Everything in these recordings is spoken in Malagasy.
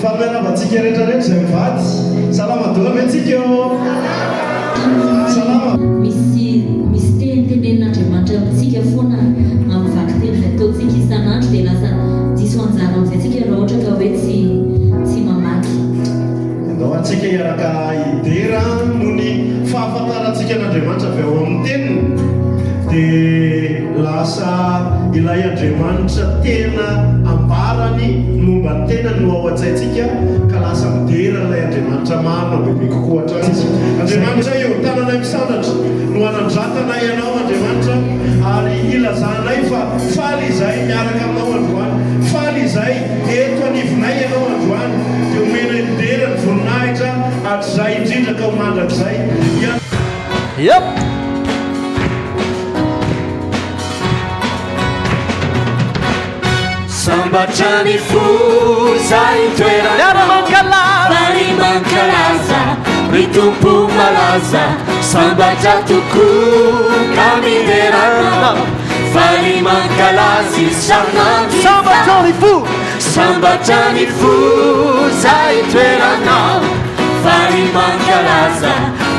Faly miarahaba antsika rehetra rehetra izay mivady. Salama daholo ve tsika ô? Salama. Misy misy teny tenenin'Andriamanitra amintsika foana amin'ny vakiteny izay ataontsika isan'andro dia lasa diso anjara amin'izay tsika raha ohatra ka hoe tsy tsy mamaky. Andao antsika hiaraka hidera noho ny fahafantarantsika an'Andriamanitra avy ao amin'ny Teniny dia lasa ilay Andriamanitra tena ambarany ny momba ny tenany no ao an-tsaintsika ka lasa midera an'ilay Andriamanitra marina bebe kokoa hatrany isika. Andriamanitra eo, tananay misandratra no anandratanay Anao Andriamanitra ary ilazanay fa faly izahay miaraka Aminao androany, faly izahay eto anivonay Ianao androany dia omenay ny dera ny voninahitra hatrizay indrindra ka ho mandrakizay. Yep. Sambatra ny fo zay toerana Miara-mankalaza. Faly mankalaza ry Tompo malaza Sambatra tokoa ka midera Anao Faly mankalaza isan'andro Sambatra ny fo. Sambatra ny fo zay toeranao Faly mankalaza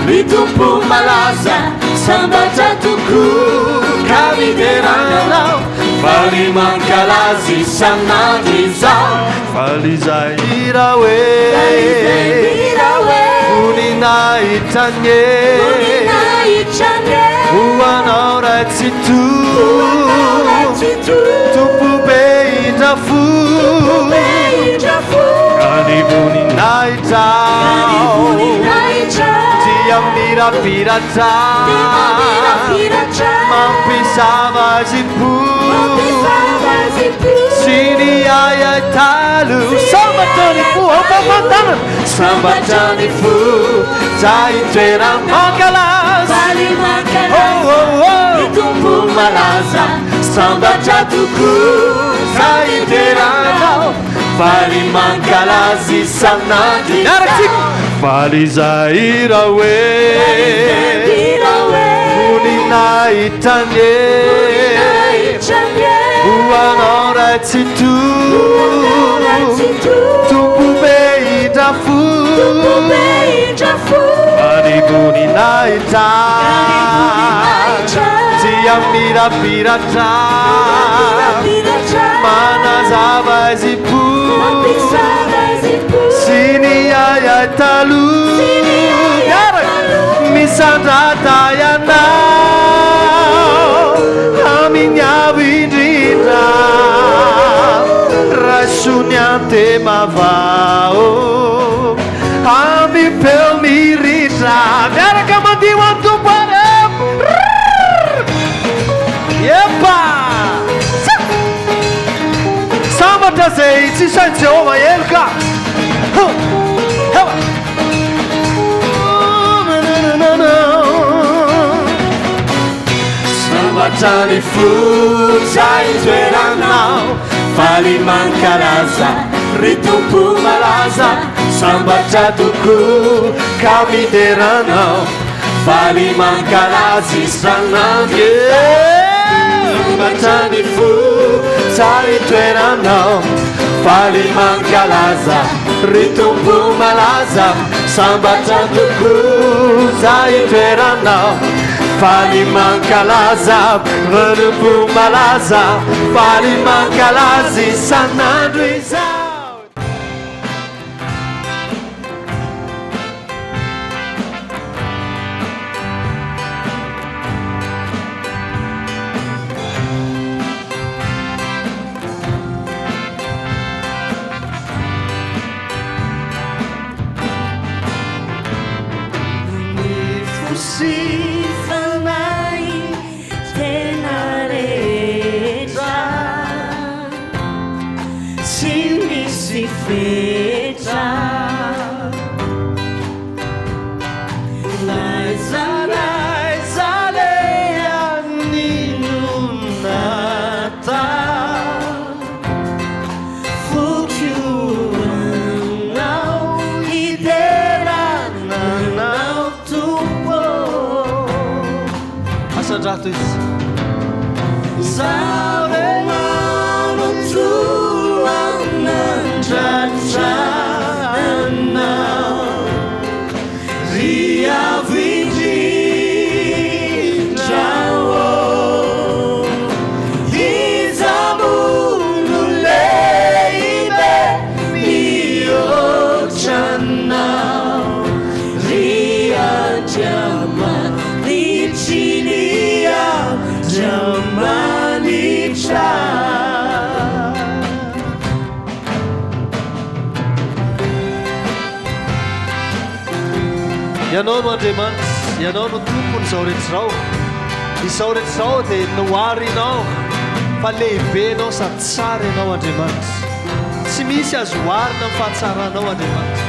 ry Tompo malaza Sambatra tokoa ka midera Anao Faly mankalaza isan'andro izao Faly izay hira hoe Faly izay hira hoe Voninahitra anie Voninahitra anie Ho anao Ray Tsitoha Ho anao Ray Tsitoha Tompo be indra fo Tompo be indra fo Ka ny voninahitra Ka ny voninahitra Dia mirapiratra Dia mamirapiratra Mampisava azy-po Mampisava azy-po Sy ny ahiahy taloha Sambatra ny fo Ampafantanana Sambatra ny fo Zay toera-mankalaza Faly mankalaza Oh, oh, oh. Ny Tompo malaza Sambatra tokoa Zay toeranao Faly mankalaza isan'andro Miaraka tsika. Faly izay hira hoe Faly izay hira hoe Voninahitra anie Voninahitra anie Ho anao Ray Tsitoha Ho anao Ray Tsitoha Tompo be indra fo Tompo be indra fo Fa ny voninahitra Ka ny voninahitra Dia mirapiratra Mirapiratra Manazava azy-po Mampisava azy-po Sy ny ahiahy taloha Sy ny ahiahy Miaraka. taloha. Misandrata ianao Amin'ny avo indrindra Raiso ny antema vao Amim-peo mirindra Miaraka mandihy ho an'ny Tompo ary Epa! Sambatra izay tsy sain'i Jehovah heloka. Hewa! Sambatra ny fo izay itoeranao, faly mankalaza ry Tompo malaza. Sambatra tokoa ka midera Anao, faly mankalaza isan'andro. Sambatra ny fo izay itoeranao, faly mankalaza ry Tompo malaza. Sambatra tokoa izay itoeranao, faly mankalaza ry Tompo malaza, faly mankalaza isan'andro izao. Ny fo sy fanahy tena rehetra Tsy misy fetra N'aiza n'aiza aleha n'inona atao Foko anao hiderana anao Tompo Asandrato izy. Zaho manontolo anandratra. Ianao no Andriamanitra, Ianao no Tompon'izao rehetra izao. Izao rehetra izao dia noharinao fa lehibe Ianao sady tsara Ianao Andriamanitra. Tsy misy azo oharina amin'ny fahatsaranao Andriamanitra.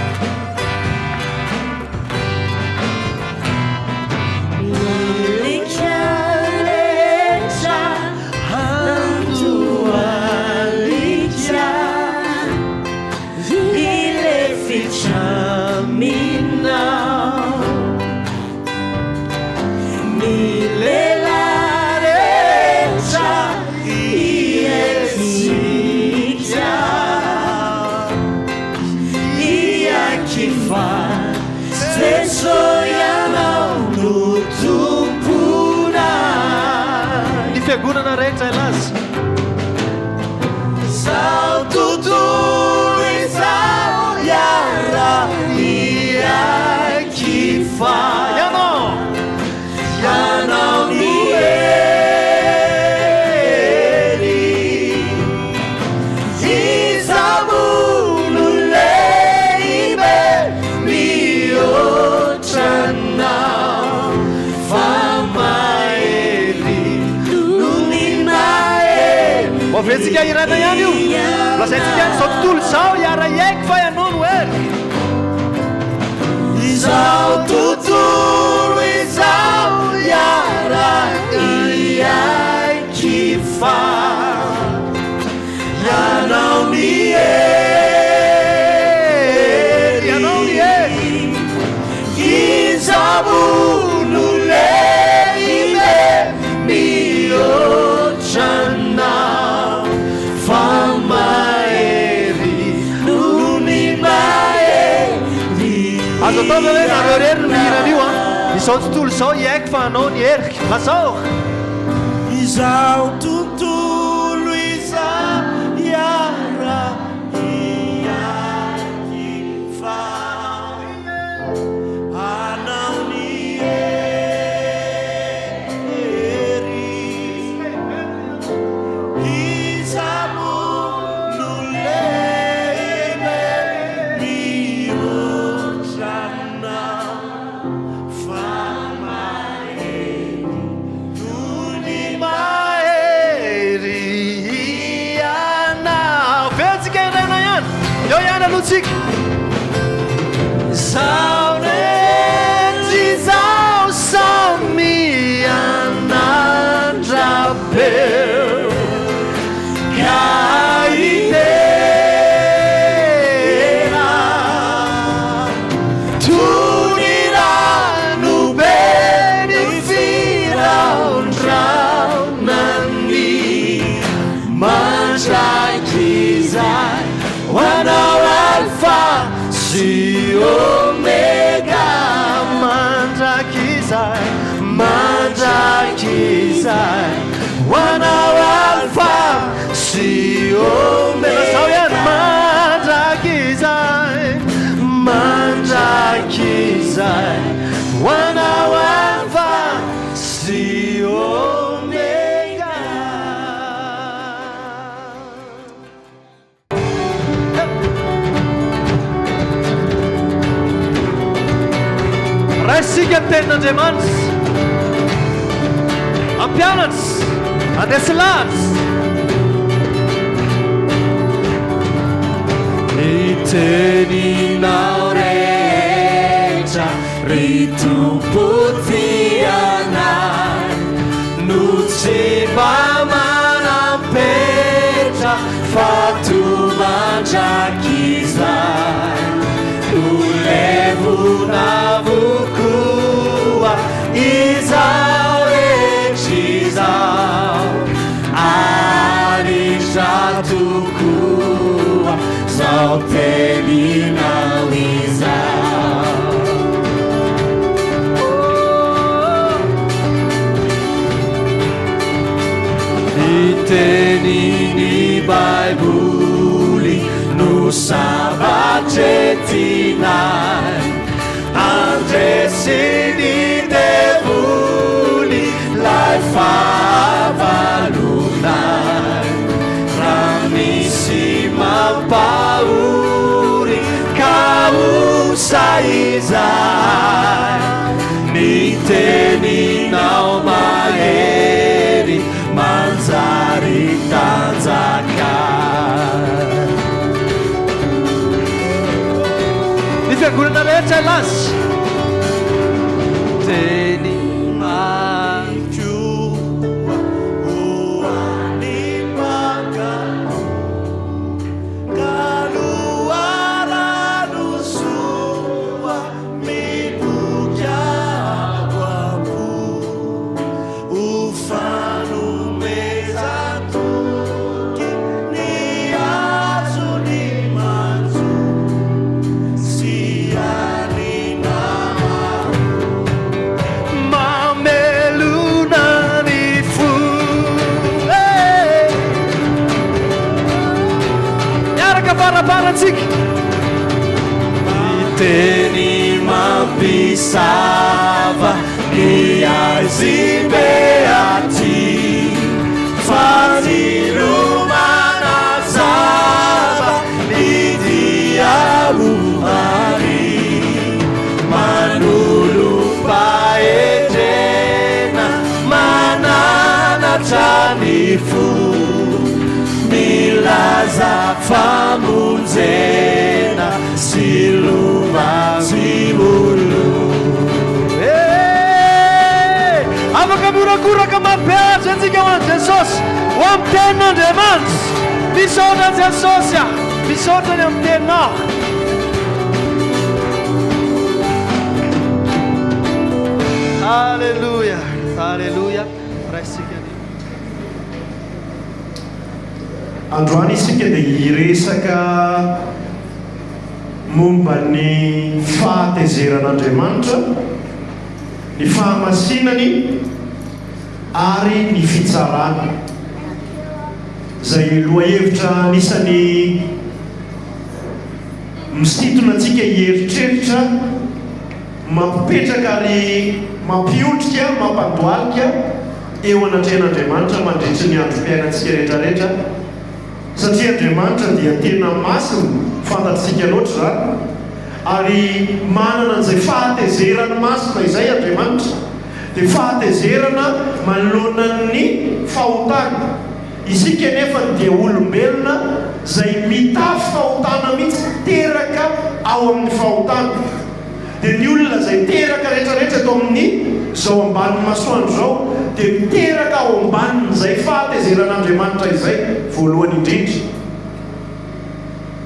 Ny fiangonana rehetra hilaza. Izao tontolo izao hiara-hiaiky fa Ianao, Ianao no hery. Iza moa no lehibe mihoatra anao fa mahery noho ny mahery. Ho aventsika hiraina ihany io. Lazaintsika ihany izao tontolo izao hiara-hiaiky fa ianao no hery. Izao tontolo izao hiara-hiaiky fa. Ianao ny hery, Ianao ny hery. Iza moa no lehibe mihoatra anao fa mahery noho ny mahery. Azo atao ve hoe nareo irery no mihira an'io an? Izao tontolo izao hiaiky fa anao ny heriko. Lazao! Izao tontolo izao hiara-hiaiky fa Anao ny hery. Iza moa no lehibe mihoatra Anao fa mahery Nony mahery ianao. Vetsika iraina ihany. Eo ihany aloha tsika. Izao rehetra izao samy hanandra-peo ka hidera. Toy ny rano be ny firaondraonan'ny mandrakizay ho anao Alfa sy Omega mandrakizay, mandrakizay ho anao Alfa sy Omega. Lazao ihany mandrakizay, mandrakizay ho anao Alfa sy Omega. Raisintsika ny tenin'Andriamanitra. Hampianatra, handresy lahatra. Ny teninao rehetra, ry Tompo tianay, no tsy mba manam-petra fa to mandrakizay. Ho levona avokoa izao rehetra izao, ary izaho tokoa izao teninao izao. Ny tenin'ny Baiboly no sabatra entinay handresy ny devoly, 'lay fahavalonay. Raha misy mampahory ka osa izahay. Teninao mahery manjary tanjaka. Ny fiangonana rehetra hilaza. Teny koa ho an'ny mpankatò ka loharano soa mipoka ao am-po ho fanomezan-toky ny azony manjo sy an'ny Mamelona ny fo. Hey! Miaraka faraparantsika. Ny teny mampisava ny aizim-be aty fa jiro manazava ny dia ho ary manolo-pahendrena mananatra ny fo milaza famonjena sy lova sy molo. Hey! Afaka miorakoraka mampiaritra antsika ho an'i Jesosy, ho amin'ny tenin'Andriamanitra. Misaotra Jesosy a! Misaotra ny amin'ny teninao. Alléluia, Alléluia. Raisika ny. Androany isika dia hiresaka momba ny fahatezeran'Andriamanitra, ny fahamasinany ary ny fitsarany, izay lohahevitra anisan'ny misintona antsika hieritreritra, mampipetraka ary mampiondrika, mampandohalika eo anatrehan'Andriamanitra mandritry ny androm-piainantsika rehetrarehetra, satria Andriamanitra dia tena masina, fantatsika loatra izany, ary manana an'izay fahatezerany masina izay Andriamanitra, dia fahatezerana manoloana ny fahotana. Isika anefa dia olombelona izay mitafy fahotana mihitsy, teraka ao amin'ny fahotana. Dia ny olona izay teraka rehetrarehetra eto amin'ny izao ambanin'ny masoandro izao dia miteraka ao ambanin'izay fahatezeran'Andriamanitra izay voalohany indrindra.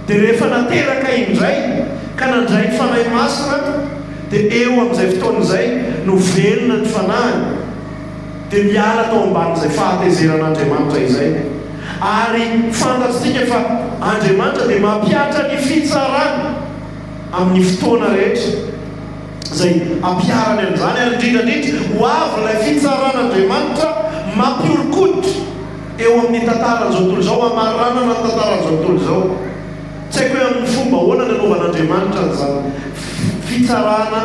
Dia rehefa nateraka indray ka nandray ny Fanahy Masina dia eo amin'izay fotoana izay no velona ny fanahiny. Dia miala tao ambanin'izay fahatezeran'Andriamanitra izay. Ary fantatsika fa Andriamanitra dia mampihatra ny fitsarany amin'ny fotoana rehetra izay ampiharany an'izany, ary indrindra indrindra ho avy ilay fitsaran'Andriamanitra mampihoron-koditra eo amin'ny tantaran'izao tontolo izao, hamaranana ny tantaran'izao tontolo izao. Tsy haiko hoe amin'ny fomba ahoana no anaovan'Andriamanitra an'izany fitsarana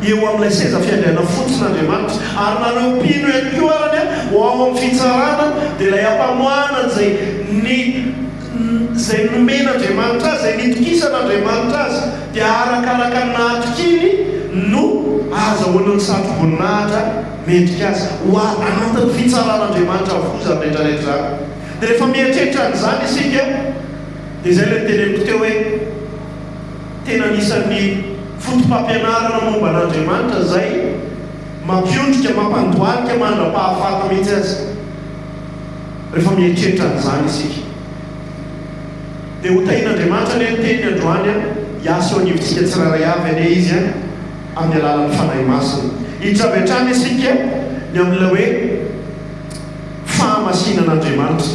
eo amin'ilay seza fiandriana fotsin'Andriamanitra. Ary na ireo mpino ihany koa arany ho ao amin'ny fitsarana dia ilay ampamoahana an'izay ny izay nomen'Andriamanitra azy, izay nitokisan'Andriamanitra azy, dia arakaraka ny nahatokiany no ahazahoany ny satroboninahitra mendrika azy. Ho anatin'ny fitsaran'Andriamanitra avokoa izany rehetra rehetra izany. Dia rehefa mieritreritra an'izany isika, dia izay ilay noteneniko teo hoe, tena anisan'ny foto-pampianarana momba an'Andriamanitra izay mampiondrika, mampandohalika mandra-pahafaty mihitsy aza. Rehefa mieritreritra an'izany isika, dia ho tahian'Andriamanitra anie ny Teniny androany, hiasa eo anivontsika tsirairay avy anie Izy amin'ny alalan'ny Fanahy Masina. Hiditra avy hatrany isika ny amin'ilay hoe fahamasinan'Andriamanitra.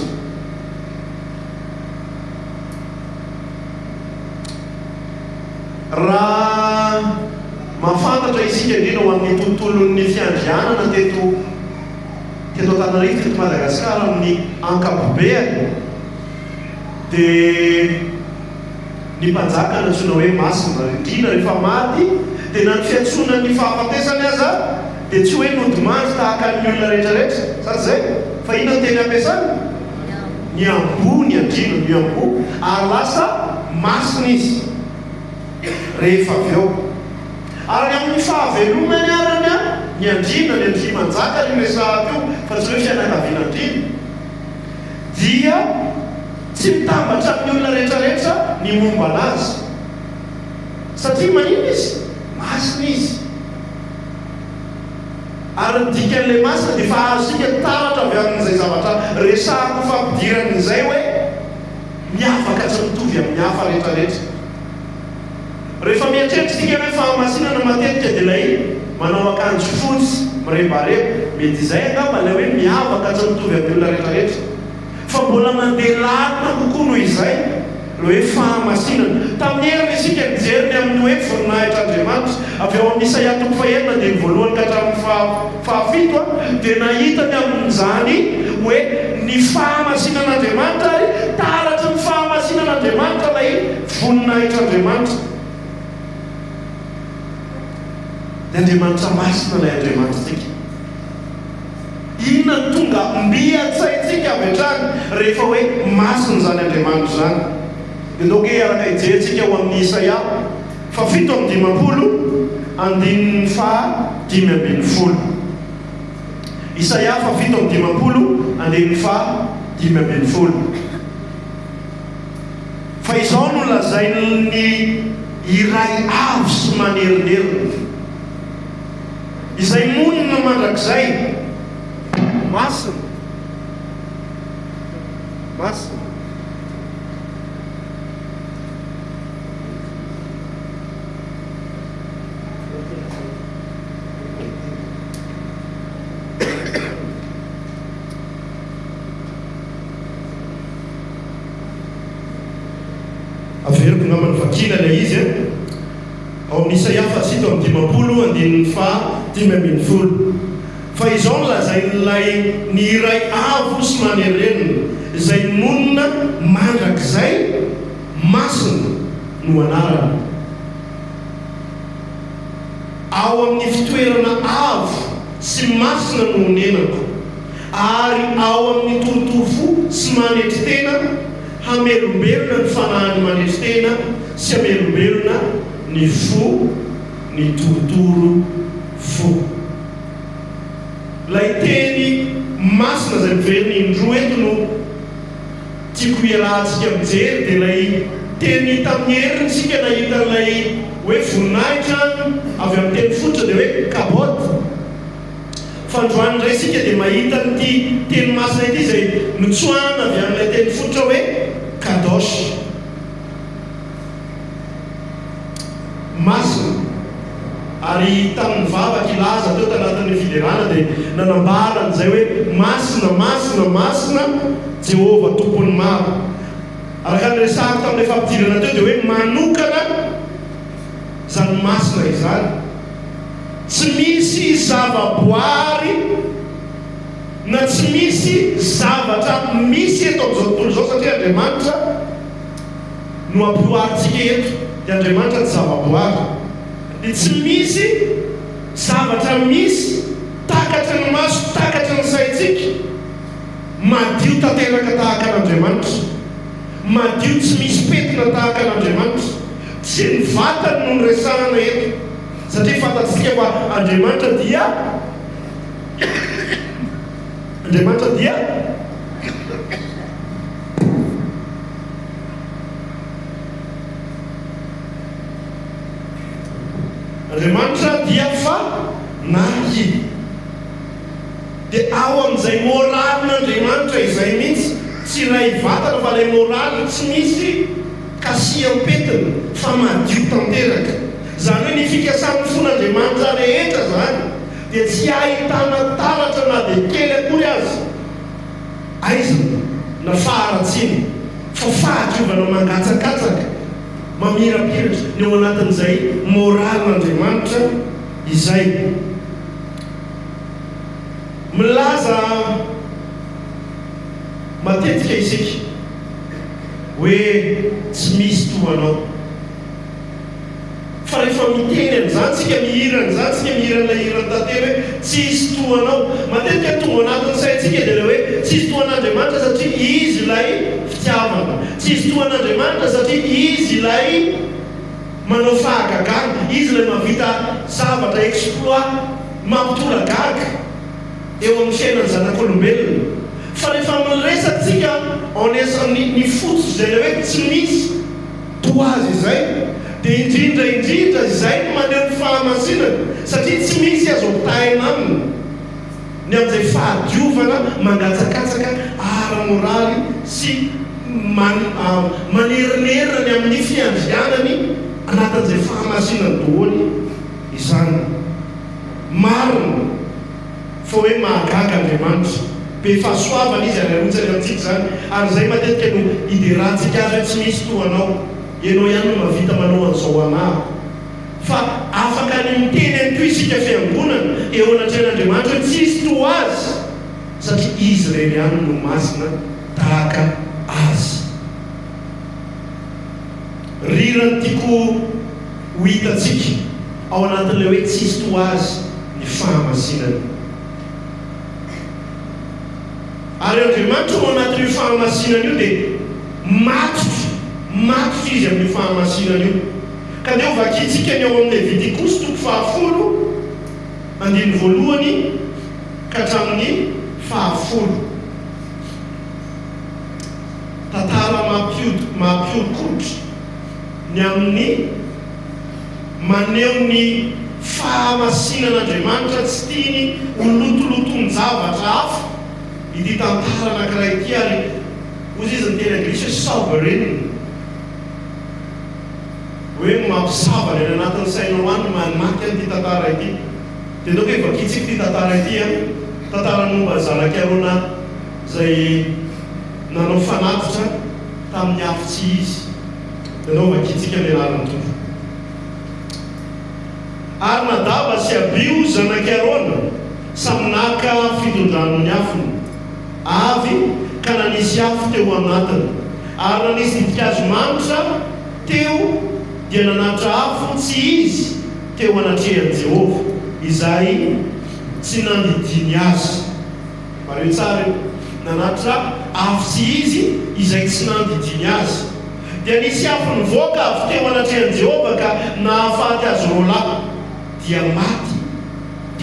Raha mahafantatra isika, indrindra ho an'ny tontolon'ny fiandrianana teto, Teto Antananarivo, teto Madagasikara amin'ny ankapobeany dia ny mpanjaka no antsoina hoe masina, indrindra rehefa maty dia na ny fiantsoana ny fahafatesany aza dia tsy hoe nodimandry tahaka ny olona rehetra rehetra, sa tsy izay? Fa inona no teny ampiasana? Niamboho ny andriana, niamboho ary lasa masina izy rehefa avy eo. Ary amin'ny fahavelomany arany ny andriana, ny andriamanjaka io resahako io fa tsy hoe fianakaviana andriana, dia tsy mitambatra amin'ny olona rehetrarehetra ny momba anazy. Satria maninona izy? Masina izy. Ary ny dikan'ilay masina dia efa azontsika taratra avy amin'izay zavatra resahako fampidirana izay hoe miavaka tsy mitovy amin'ny hafa rehetrarehetra. Rehefa mieritreritra isika hoe fahamasinana matetika dia ilay manao akanjo fotsy mirebareba, mety izay angamba ilay hoe miavaka tsy mitovy amin'ny olona rehetrarehetra. Fa mbola mandeha lalina kokoa noho izay ilay hoe fahamasinana. Tamin'ny heriny isika nijery ny amin'ny hoe voninahitr'Andriamanitra. Avy ao amin'ny Isaia toko fahenina andininy voalohany ka hatramin'ny fahafito dia nahita ny amin'izany hoe ny fahamasinan'Andriamanitra ary taratry ny fahamasinan'Andriamanitra ilay voninahitr'Andriamanitra. Dia Andriamanitra masina ilay Andriamanitritsika. Inona no tonga mby an-tsaintsika avy hatrany rehefa hoe masina izany Andriamanitra izany? Dia ndao ange hiaraka hijery isika ao amin'ny Isaia faha 57 andininy faha 15. Isaia faha 57 andininy faha 15. Fa izao no lazain'ny Iray avo sy manerinerina. Izay monina mandrakizay. Masina. Masina. Averiko angamba ny vakiana ilay izy e. Ao amin'ny Isaia faha 57 andininy faha 15. Fa izao no lazain'ilay ny iray avo sy manerenina, izay monina mandrakizay, masina no anarany. Ao amin'ny fitoerana avo sy masina no onenako, ary ao amin'ny torotoro fo sy manetry tena, hamelombelona ny fanahin'ny manetry tena sy hamelombelona ny fo ny torotoro fo. Ilay teny masina izay miverina indroa eto no tiako hiarahantsika mijery dia ilay teny tamin'ny heriny isika nahita an'ilay hoe voninahitra avy amin'ny teny fototra dia hoe kabod. Fa androany indray isika dia mahita an'ity teny masina ity izay notsoahana avy amin'ilay teny fototra hoe kadosh. Masina. Ary tamin'ny vavaka i Laza teo tanatin'ny fiderana dia nanambara an'izay hoe, Masina, masina, masina Jehovah Tompon'ny maro. Araka ny resahako tamin'ilay fampidirana teo dia hoe manokana izany masina izany. Tsy misy zavaboary na tsy misy zavatra misy eto amin'izao tontolo izao satria Andriamanitra no ampihoarintsika eto dia Andriamanitra tsy zavaboary dia tsy misy zavatra misy takatry ny maso takatry ny saintsika madio tanteraka tahaka an'Andriamanitra madio tsy misy pentina tahaka an'Andriamanitra tsy ny vatany no niresahana eto Satria fantatsika fa Andriamanitra dia Andriamanitra dia Andriamanitra dia fanahy. Dia ao amin'izay moralin'Andriamanitra izay mihitsy, tsy ilay vatana fa ilay moraly tsy misy kasiham-pentina fa madio tanteraka. Izany hoe ny fikasan'ny fon'Andriamanitra rehetra izany dia tsy ahitana taratra na dia kely akory aza aizina na faharatsiana fa fahadiovana mangatsakatsaka, mamirapiratra ny ao anatin'izay moralin'Andriamanitra izay. Milaza matetika isika hoe tsy misy toa anao. Fa rehefa miteny an'izany tsika, mihira an'izany tsika, mihira an'ilay hiran'i Tantely hoe tsisy toa anao. Matetika ny tonga ao anatin'ny saintsika dia ilay hoe tsisy toa an'Andriamanitra satria Izy ilay fitiavana. Tsisy toa an'Andriamanitra satria Izy ilay. manao fahagagana, Izy ilay mahavita zavatra exploit mampitolagaga eo amin'ny fiainan'ny zanak'olombelona. Fa rehefa miresaka tsika en est ny ny fototr'izay ilay hoe tsy misy toa Azy izay dia indrindra indrindra izay no maneho ny fahamasinany satria tsy misy azo ampitahaina aminy. ny amin'izay fahadiovana mangatsakatsaka ara-moraly sy manerinerina ny amin'ny fiandrianany anatin'izay fahamasinany daholo izany. Marina fa hoe mahagaga Andriamanitra. Be fahasoavana Izy ary arotsany amintsika izany, ary izay matetika no iderantsika Azy hoe tsy misy toa Anao, Ianao ihany no mahavita manao an'izao anah. Fa afaka ny miteny ihany koa isika fiangonana eo anatrehan'Andriamanitra hoe tsisy toa Azy satria Izy irery ihany no masina tahaka Azy. Rirany tiako ho hitantsika ao anatin'ilay hoe tsisy toa Azy ny fahamasinany. Ary Andriamanitra ao anatin'io fahamasinana io dia matotra, matotra Izy amin'io fahamasinana io. Ka ndeha ho vakintsika ny ao amin'ny Levitikosy toko fahafolo, andininy voalohany ka hatramin'ny fahafolo. Tantara mampihoron-koditra ny amin'ny maneho ny fahamasinan'Andriamanitra tsy tiany ho lotolotoin-javatra hafa ity tantara anankiray ity ary hoy izy ny teny anglisy hoe sovereign. Hoe mampisava ny any anatin'ny sainao any ny mamaky an'ity tantara ity. Dia ataoko hoe vakintsika ity tantara ity an, tantara momba ny zanak'i Arona izay nanao fanatitra tamin'ny afo tsy izy. Dia andao vakintsika amin'ny anaran'ny Tompo. Ary Nadaba sy Abiho zanak'i Arona samy naka fitondran'ny afony avy ka nanisy afo teo anatiny. Ary nanisy ditin-kazo manitra teo dia nanatitra afo tsy izy teo anatrehan'i Jehovah, izay tsy nandidiany azy. Mariho tsara io. Nanatitra afo tsy izy, izay tsy nandidiany azy. Dia nisy afo nivoaka avy teo anatrehan'i Jehovah ka nahafaty azy roalahy. Dia maty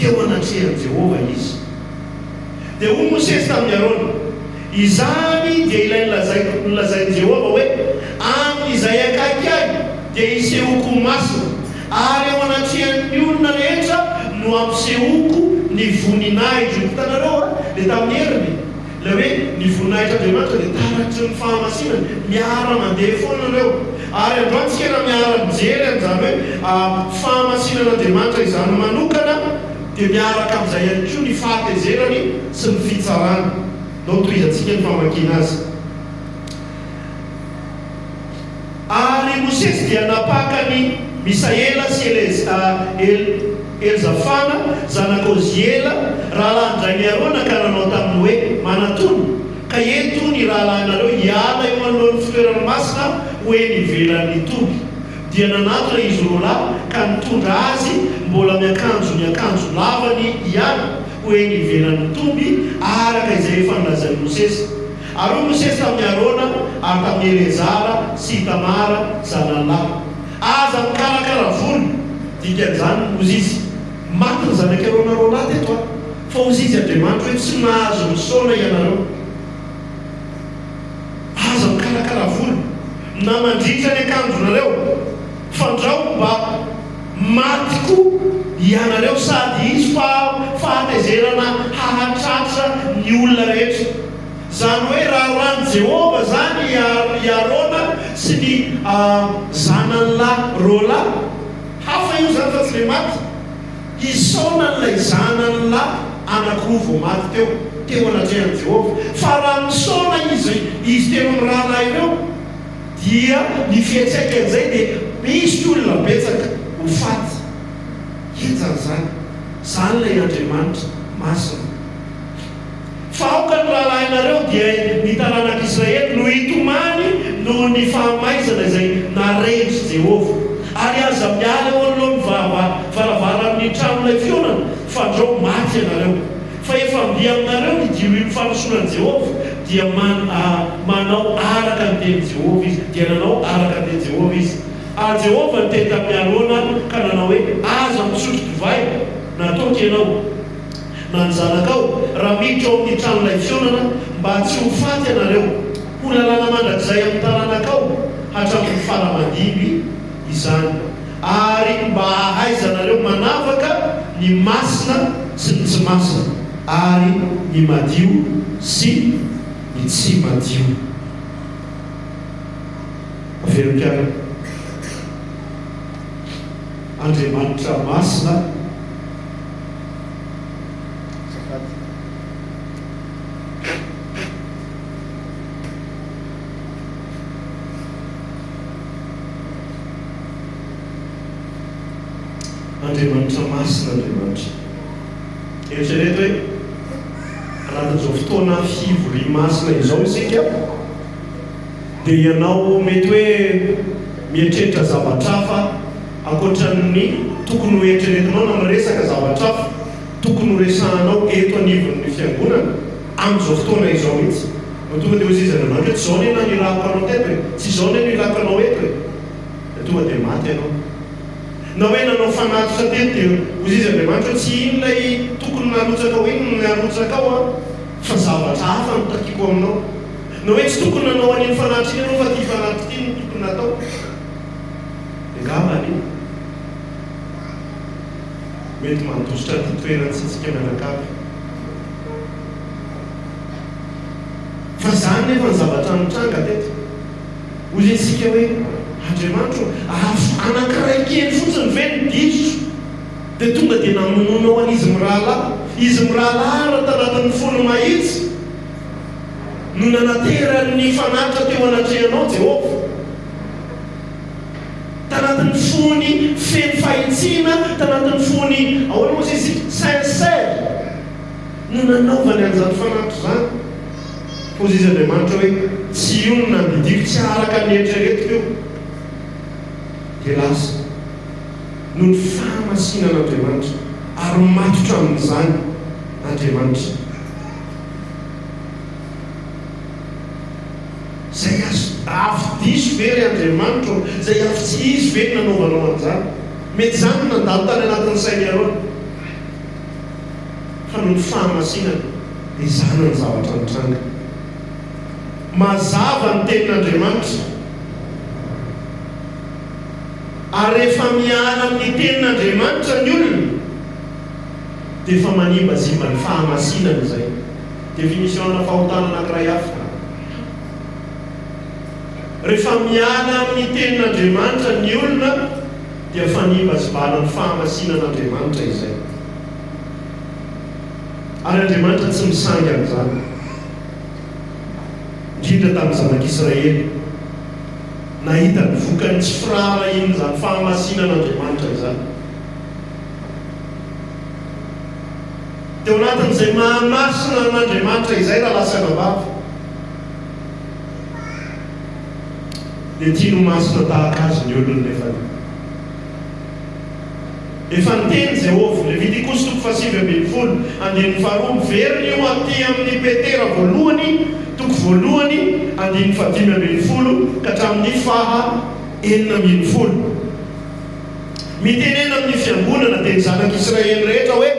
teo anatrehan'i Jehovah izy. Dia hoy Mosesy tamin'i Arona, Izany dia ilay nolazaiko, nolazain'i Jehovah hoe, 'Amin'izay akaiky ahy dia hisehoako ho masina, ary eo anatrehan'ny olona rehetra no hampisehoako ny voninahitro. Hitanareo an? Dia tamin'ny heriny. Ilay hoe ny voninahitr'Andriamanitra dia taratry ny fahamasinany. Miara-mandeha foana ireo. Ary androany isika raha miara-mijery an'izany hoe fahamasinan'Andriamanitra izany manokana, dia miaraka amin'izay ihany koa ny fahatezerany sy ny fitsarany. Ndao tohizantsika ny famakiana azy. Ary Mosesy dia nampaka an'i Misaela sy Elzafana, zanak'i Oziela, rahalahin-drain'i Arona, ka nanao taminy hoe, Manatòna, ka ento ny rahalahinareo hiala eo anoloan'ny fitoerana masina ho eny ivelan'ny toby. Dia nanatona izy roalahy ka nitondra azy mbola miakanjo ny akanjo lavany ihany ho eny ivelan'ny toby, araka izay efa nolazain'i Mosesy. Ary hoy Mosesy tamin'i Arona ary tamin'i Eleazara sy Itamara zanany lahy, Aza mikarakara volo, dikan'izany, hozy izy, maty ny zanak'i Arona roalahy teto an, fa hozy izy Andriamanitra hoe tsy mahazo misaona ianareo. Aza mikarakara volo, na mandritra ny akanjonareo, fandrao mba maty koa ianareo sady hisy fahatezerana hahatratra ny olona rehetra. Izany hoe raharahan'i Jehovah izany i Arona sy ny zanany lahy roalahy. Hafa io izany fa tsy ilay maty. Hisaona an'ilay zanany lahy anankiroa vao maty teo, teo anatrehan'i Jehovah. Fa raha misaona izy, izy telo mirahalahy ireo, dia ny fiantraikan'izay dia misy olona betsaka ho faty. Henjana izany. Izany ilay Andriamanitra masina. Fa aoka ny rahalahinareo, dia ny taranak'Israely, no hitomany noho ny fahamaizana izay narendr'i Jehovah. Ary aza miala eo anoloan'ny varavaran'ny tranolay fihaonana, fandrao maty ianareo. Fa efa mby aminareo ny diloilo fanosoran'i Jehovah, dia manao araka ny tenin'i Jehovah izy. Dia nanao araka ny tenin'i Jehovah izy. Ary Jehovah niteny tamin'i Arona ka nanao hoe, Aza misotro divay na toaka ianao, na ny zanakao, raha miditra ao amin'ny tranolay fihaonana, mba tsy ho faty ianareo. Ho lalàna mandrakizay amin'ny taranakao hatramin'ny fara aman-dimby izany, ary mba hahaizanareo manavaka ny masina sy ny tsy masina, ary ny madio sy ny tsy madio. Averiko ihany. Andriamanitra masina. Azafady. Andriamanitra masina Andriamanitra. Eritrereto hoe anatin'izao fotoana fivoria masina izao isika dia ianao mety hoe mieritreritra zavatra hafa ankoatran'ny tokony ho eritreretinao na miresaka zavatra hafa tokony ho resahanao eto anivon'ny fiangonana amin'izao fotoana izao mihitsy. No tonga dia hoy izy Andriamanitra hoe tsy izao anie nanirahako anao teto e, tsy izao anie no ilako anao eto e. Dia tonga dia maty ianao. Na hoe nanao fanatitra teto dia hoy izy Andriamanitra hoe tsy iny ilay tokony narotsakao iny no narotsakao an, fa zavatra hafa no takiako aminao. Na hoe tsy tokony nanao an'iny fanatitra iny ianao fa ity fanatitra ity no tokony natao. Dia angamba anie mety mandositra an'ity toerana ity isika mianakavy. Fa izany nefa ny zavatra nitranga teto. Hoy isika hoe, Andriamanitra ô, afo anankiray kely fotsiny ve no diso dia tonga dia namonoanao an'izy mirahalahy? Izy mirahalahy ary tanatin'ny fony mahitsy no nanaterany ny fanatitra teo anatrehanao, Jehovah. Tanatin'ny fony feno fahitsiana, tanatin'ny fony, ahoana moa izy isika? Sincère. No nanaovany an'izany fanatitra izany. Hoy izy Andriamanitra hoe, Tsy io no nandidiako, tsy araka ny eritreretiko io. Dia lasa. Noho ny fahamasinan'Andriamanitra, ary matotra amin'izany Andriamanitra. Izay azo avy diso ve ry Andriamanitra ô? Izay avy tsy izy ve no nanaovanao an'izany? Mety izany no nandalo tany anatin'ny sain'i Arona. Fa noho ny fahamasinana dia izany ny zavatra nitranga. Mazava ny tenin'Andriamanitra. Ary rehefa miala amin'ny tenin'Andriamanitra ny olona dia efa manimbazimba ny fahamasinana izay. Définition-na fahotana anankiray hafa. Rehefa miala amin'ny tenin'Andriamanitra ny olona dia fanimbazimbana ny fahamasinan'Andriamanitra izay. Ary Andriamanitra tsy misangy amin'izany. Indrindra tamin'ny zanak'Israely. Nahita ny vokany tsy firaharahian'izany fahamasinan'Andriamanitra izany. Teo anatin'izay maha-masina an'Andriamanitra izay rahalahy sy anabavy, dia tiany ho masina tahaka Azy ny olony nefa. Efa niteny Jehovah, Levitikosy toko fahasivy ambin'ny folo, andininy faharoa, miverina io aty amin'ny Petera voalohany, toko voalohany, andininy fahadimy ambin'ny folo ka hatramin'ny faha 16. Mitenena amin'ny fiangonana, dia ny zanak'Israely rehetra hoe,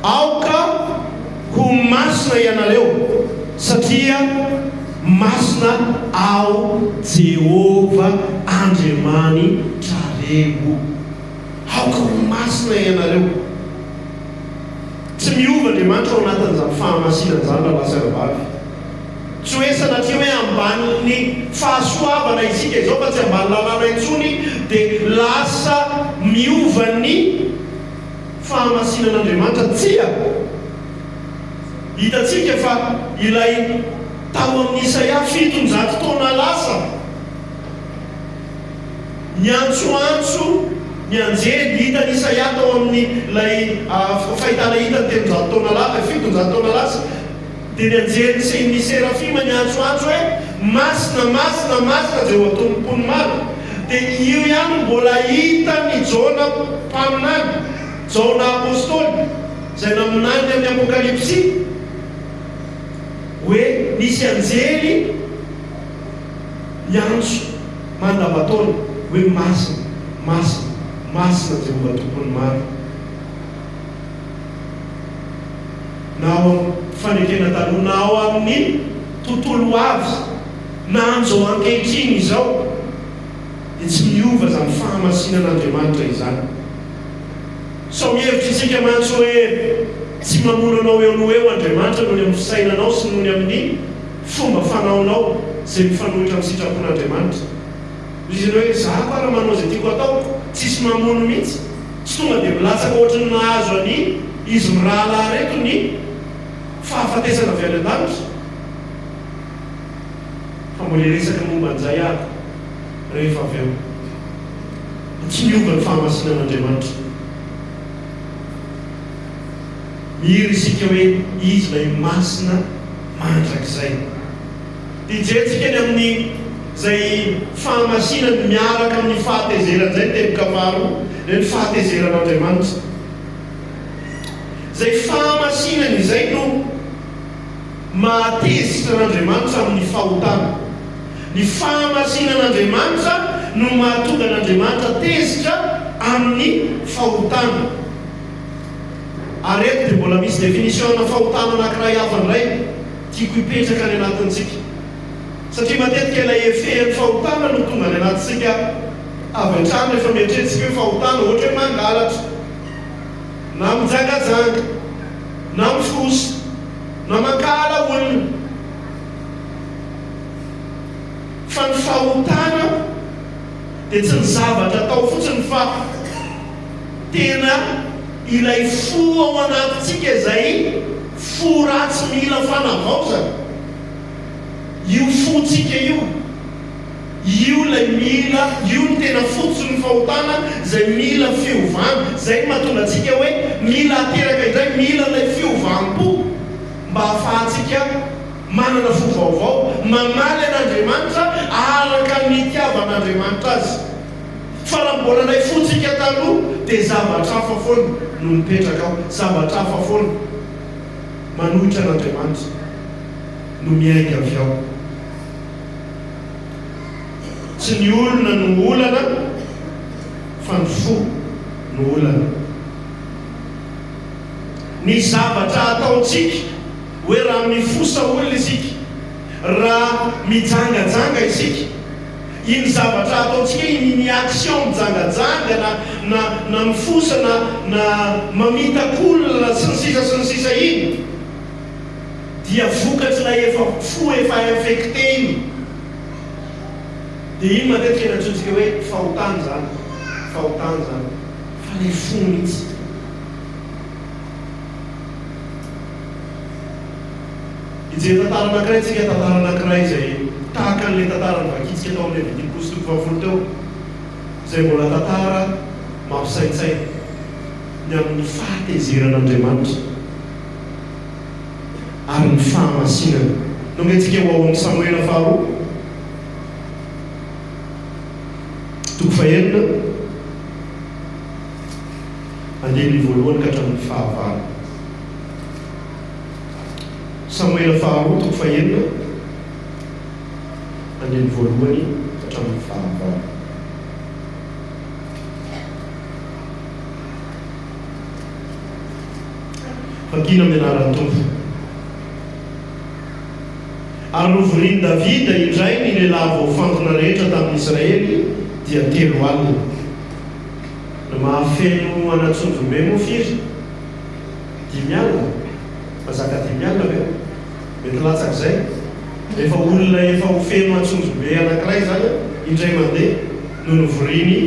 Aoka ho masina ianareo, satria masina Aho Jehovah Andriamanitrareo. Aoka ho masina ianareo. Tsy miova Andriamanitra ao anatin'izany fahamasinana izany rahalahy sy rahavavy. Tsy hoe sanatria hoe ambanin'ny fahasoavana isika izao fa tsy ambany lalàna intsony dia lasa miova ny fahamasinan'Andriamanitra. Tsia! Hitantsika fa ilay tao amin'i Isaia 700 taona lasa, Niantsoantso ny anjely, hitan'i Isaia tao amin'ilay fahitana hitany 300 taona lasa, 700 taona lasa, dia ny anjely sy ny serafima niantsoantso hoe, Masina, masina, masina Jehovah Tompon'ny maro. Dia io ihany no mbola hitan'i Jaona mpaminany, Jaona apostoly, izay naminany amin'ny Apokalypsy, hoe nisy anjely niantso. Mandavantaona. Hoe masina, masina, masina Jehovah Tompon'ny maro. Na ao amin'ny Fanekena Taloha na ao amin'ny tontolo ho avy, na amin'izao ankehitriny izao, dia tsy miova izany fahamasinan'Andriamanitra izany. Sao mihevitra isika mantsy hoe tsy mamono anao eo noho eo Andriamanitra noho ny amin'ny fisainanao sy noho ny amin'ny fomba fanaonao izay mifanohitra amin'ny sitrapon'Andriamanitra. Hoy izy ireo hoe, Izaho ara manao izay tiako atao, tsisy mamono mihitsy. Tsy tonga dia milatsaka ohatry ny nahazo an'i izy mirahalahy ireto ny fahafatesana avy any an-danitra. Fa mbola hiresaka momba an'izay aho rehefa avy eo. Fa tsy miova ny fahamasinan'Andriamanitra. Mihira isika hoe Izy ilay Masina mandrakizay. Hijerentsika ny amin'ny izay fahamasinany miaraka amin'ny fahatezerany izay ny teboka faharoa, dia ny fahatezeran'Andriamanitra. Izay fahamasinany izay no mahatezitra an'Andriamanitra amin'ny fahotana. Ny fahamasinan'Andriamanitra no mahatonga an'Andriamanitra tezitra amin'ny fahotana. Ary eto dia mbola misy définition-na fahotana anankiray hafa indray tiako hipetraka any anatintsika. Satria matetika ilay effet-n'ny fahotana no tonga any anatintsika avy hatrany rehefa mieritreritsika hoe fahotana, ohatra hoe mangalatra, na mijangajanga, na mifosa, na mankahala olona. Fa ny fahotana dia tsy ny zavatra atao fotsiny fa tena ilay fo ao anatintsika izay fo ratsy mila fanavaozana. Io fontsika io, io ilay mila, io no tena fototry ny fahotana izay mila fiovana. Izay no mahatonga antsika hoe mila ateraka indray, mila ilay fiovam-po mba hahafahantsika manana fo vaovao, mamaly an'Andriamanitra araka ny itiavan'Andriamanitra azy. Fa raha mbola ilay fontsika taloha dia zavatra hafa foana no mipetraka ao, zavatra hafa foana manohitra an'Andriamanitra no miainga avy ao. Tsy ny olona no olana fa ny fo no olana. Ny zavatra ataontsika hoe raha mifosa olona isika, raha mijangajanga isika, iny zavatra ataontsika iny, iny action mijangajanga na na na mifosa na na mamitaka olona sy ny sisa sy ny sisa iny dia vokatr'ilay efa fo efa infecté iny. Dia iny matetika no antsointsika hoe fahotana izany, fahotana izany, fa ilay fo mihitsy. Hijery tantara anankiray isika, tantara anankiray izay tahaka an'ilay tantara novakintsika tao amin'ny Levitikosy toko fahafolo teo, izay mbola tantara mampisaintsaina ny amin'ny fahatezeran'Andriamanitra ary ny fahamasinany. Nomentsika ho ao amin'ny Samoela faharoa, toko fahenina. Andininy voalohany ka hatramin'ny fahavalo. Samoela faharoa toko fahenina, andininy voalohany ka hatramin'ny fahavalo. Vakina amin'ny anaran'ny Tompo. Ary novorian'i Davida indray ny lehilahy voafantina rehetra tamin'ny Israely, dia 40. Ny mahafeno an'Antsonjombe moa firy? 50? Mazaka 50 ve? Mety latsak'izay. Efa olona efa ho feno Antsonjombe anankiray izany indray mandeha no novorian'i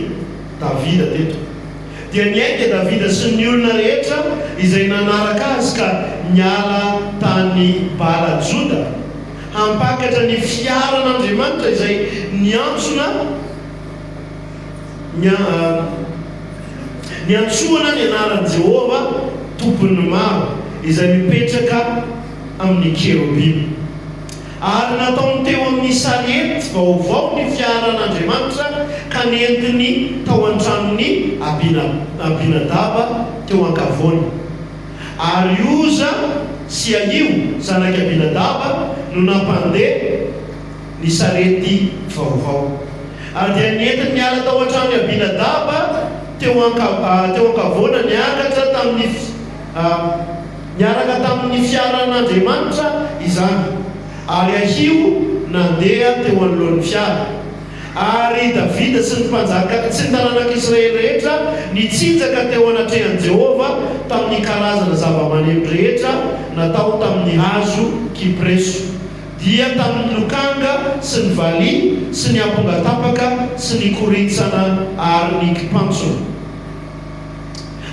Davida teto. Dia niainga Davida sy ny olona rehetra izay nanaraka azy ka niala tany Bala-Joda hampakatra ny fiaran'Andriamanitra izay niantsona Niantsoana ny anaran'i Jehovah, Tompon'ny maro, izay mipetraka amin'ny kerobima. Ary nataony teo amin'ny sariety vaovao ny fiaran'Andriamanitra, ka nentiny tao an-tranon'i Abinadaba teo an-kavoana. Ary Oza sy Ahio, zanak'i Abinadaba, no nampandeha. ny sarety vaovao. Ary dia nentiny niala tao an-tranon'i Abinadaba teo anka, teo ankavoana niakatra tamin'ny, niaraka tamin'ny fiaran'Andriamanitra izany. Ary Ahio nandeha teo anoloan'ny fiara. Ary i Davida sy ny mpanjaka sy ny taranak'Israely rehetra nitsinjaka teo anatrehan'i Jehovah tamin'ny karazana zavamaneno rehetra natao tamin'ny hazo kypreso, dia tamin'ny lokanga sy ny valiha sy ny ampongatapaka sy ny korintsana ary ny kipantsona.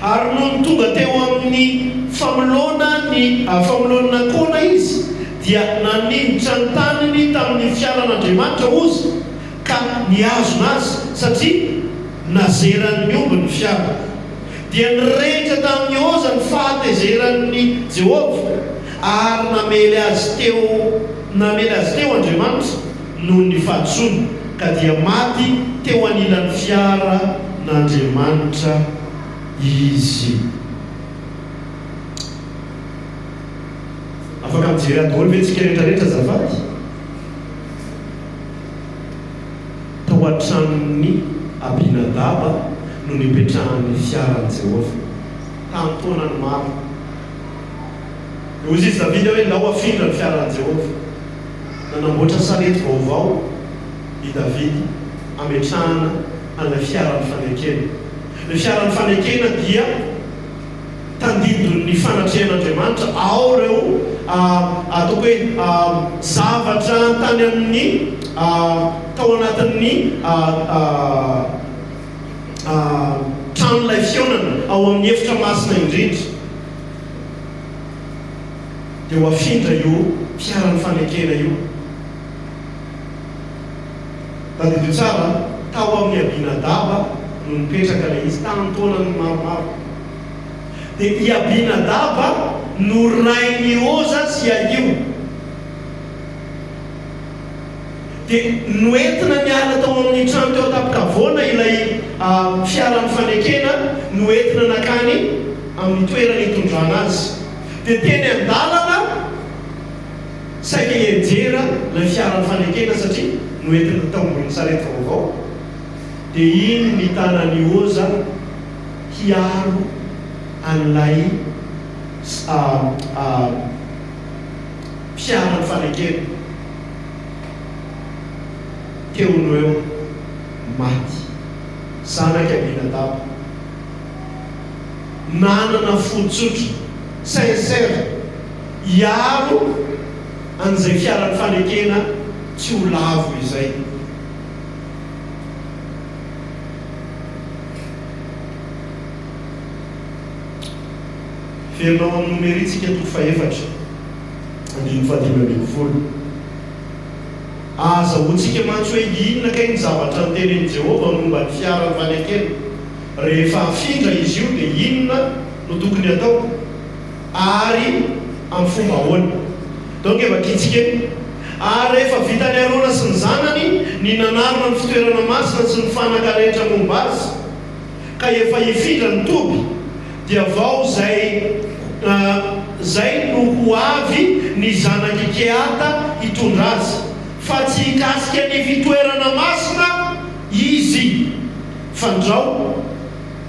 Ary nony tonga teo amin'ny famoloana ny famoloan'i Nakona izy, dia naninjitra ny taniny tamin'ny fiaran'Andriamanitra Oza, ka nihazona azy, satria nazeran'ny omby ny fiara. Dia nirehitra tamin'i Oza ny fahatezeran'i Jehovah, ary namely azy teo namely azy teo Andriamanitra noho ny fahadisoany, ka dia maty teo anilan'ny fiaran'Andriamanitra izy. Afaka mijery ahy daholo ve tsika rehetra rehetra azafady? Tao an-tranon'i Abinadaba no nipetrahan'ny fiaran'i Jehovah, tamin'ny taonany maro. Dia hoy izy Davida hoe, Ndao hafindra ny fiaran'i Jehovah. Nanamboatra sarety vaovao i Davida hametrahana an'ilay fiaran'ny fanekena. Ny fiaran'ny fanekena dia tandindon'ny fanatrehan'Andriamanitra, ao ireo ataoko hoe zavatra tany amin'ny tao anatin'ny tranolay fihaonana, ao amin'ny efitra masina indrindra. Dia ho afindra io fiaran'ny fanekena io. Tadidio tsara, tao amin'i Abinadaba no nipetraka ilay izy, tamin'ny taonany maromaro. Dia i Abinadaba no rain'i Oza sy Ahio. Dia noentina niala tao amin'ny trano teo an-tampon-kavoana ilay fiaran'ny fanekena, noentina nankany amin'ny toerana hitondrana azy. Dia teny an-dalana saika hianjera ilay fiaran'ny fanekena satria noentina tao ambonin'ny sarety vaovao. Dia iny ny tanan'i Oza hiaro an'ilay fiaran'ny fanekena. Teo no eo, maty. Zanak'i Abinadaba. Nanana fo tsotra, sincère, hiaro an'izay fiaran'ny fanekena tsy ho lavo izay. Miverina ao amin'ny Nomery tsika toko fahefatra, andininy fahadimy ambin'ny folo. Ahazahoantsika mantsy hoe inona kay ny zavatra notenenin'i Jehovah momba ny fiaran'ny fanekena. Rehefa afindra izy io dia inona no tokony hatao ary amin'ny fomba ahoana? Donc vakintsika eto, Ary rehefa vitan'i Arona sy ny zanany ny nanarona ny fitoerana masina sy ny fanaka rehetra momba azy, ka efa hifindra ny toby, dia vao izay izay no ho avy ny zanak'i Kehata hitondra azy, fa tsy hikasika ny fitoerana masina izy, fandrao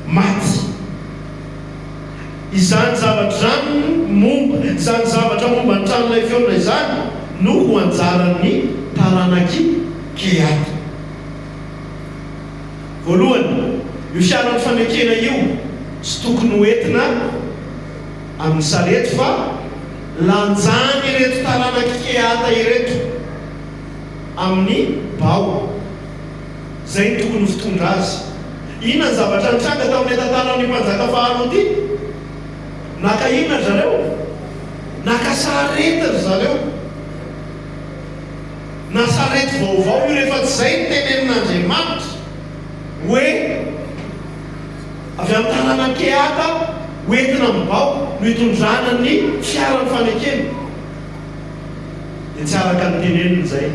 maty. Izany zavatra izany momba izany zavatra momba ny tranolay fihaonana izany no ho anjaran'ny taranak'i Kehata. Voalohany, io fiaran'ny fanekena io tsy tokony ho entina amin'ny sarety fa lanjan'ireto taranak'i Kehata ireto amin'ny bao. Izay no tokony ho fitondra azy. Inona ny zavatra nitranga tamin'ilay tantaran'ny mpanjaka faharoa ity? Naka inona ry zareo? Naka sarety ry zareo. Na sarety vaovao io rehefa tsy izay no tenenin'Andriamanitra hoe avy amin'ny tanànan'i Kehata ho entina amin'ny bao no hitondrana ny fiaran'ny fanekena. Dia tsy araka ny teneniny izay,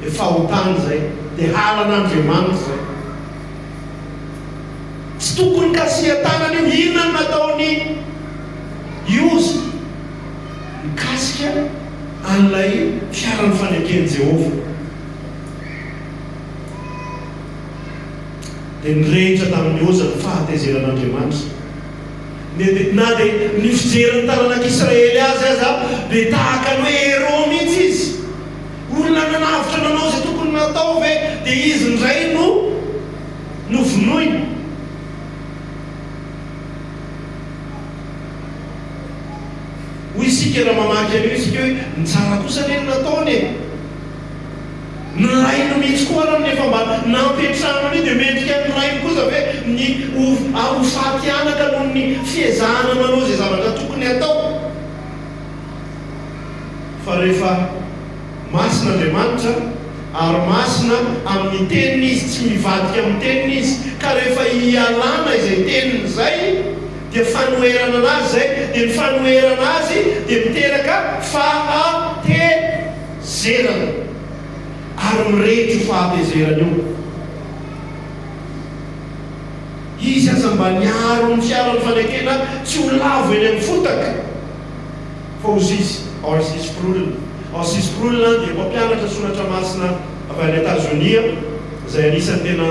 dia fahotana izay, dia halan'Andriamanitra izay. Tsy tokony kasihan-tanana io, inona no nataon'i Oza? Mikasika an'ilay fiaran'ny faneken'i Jehovah. Dia nirehitra tamin'i Oza ny fahatezeran'Andriamanitra. Na dia ny fijerin'ny taranak'Israely azy aza dia tahaka ny hoe héros mihitsy izy. Olona nanavotra nanao izay tokony natao ve dia izy indray no novonoina? Hoy isika raha mamaky an'io isika hoe ny tsara kosa anie no nataony e! Ny rainy mihitsy koa ara no efa mba nampiantrano an'io dia mendrika ny rainy kosa ve ny ho ho faty anaka noho ny fiezahana manao izay zavatra tokony hatao? Fa rehefa masina Andriamanitra ary masina amin'ny teniny Izy, tsy mivadika amin'ny teniny Izy, ka rehefa ialana izay teniny izay dia fanoherana an'Azy izay, dia ny fanoherana Azy dia miteraka fahatezerana. Zerana, ary mirehitra io fahatezerana io. Izy aza mba niaro ny fiaran'ny fanekena tsy ho lavo eny amin'ny fotaka. Fa hozy izy, R.C. Sproul. R.C. Sproul dia mpampianatra soratra masina avy any Etazonia, izay anisan'ny tena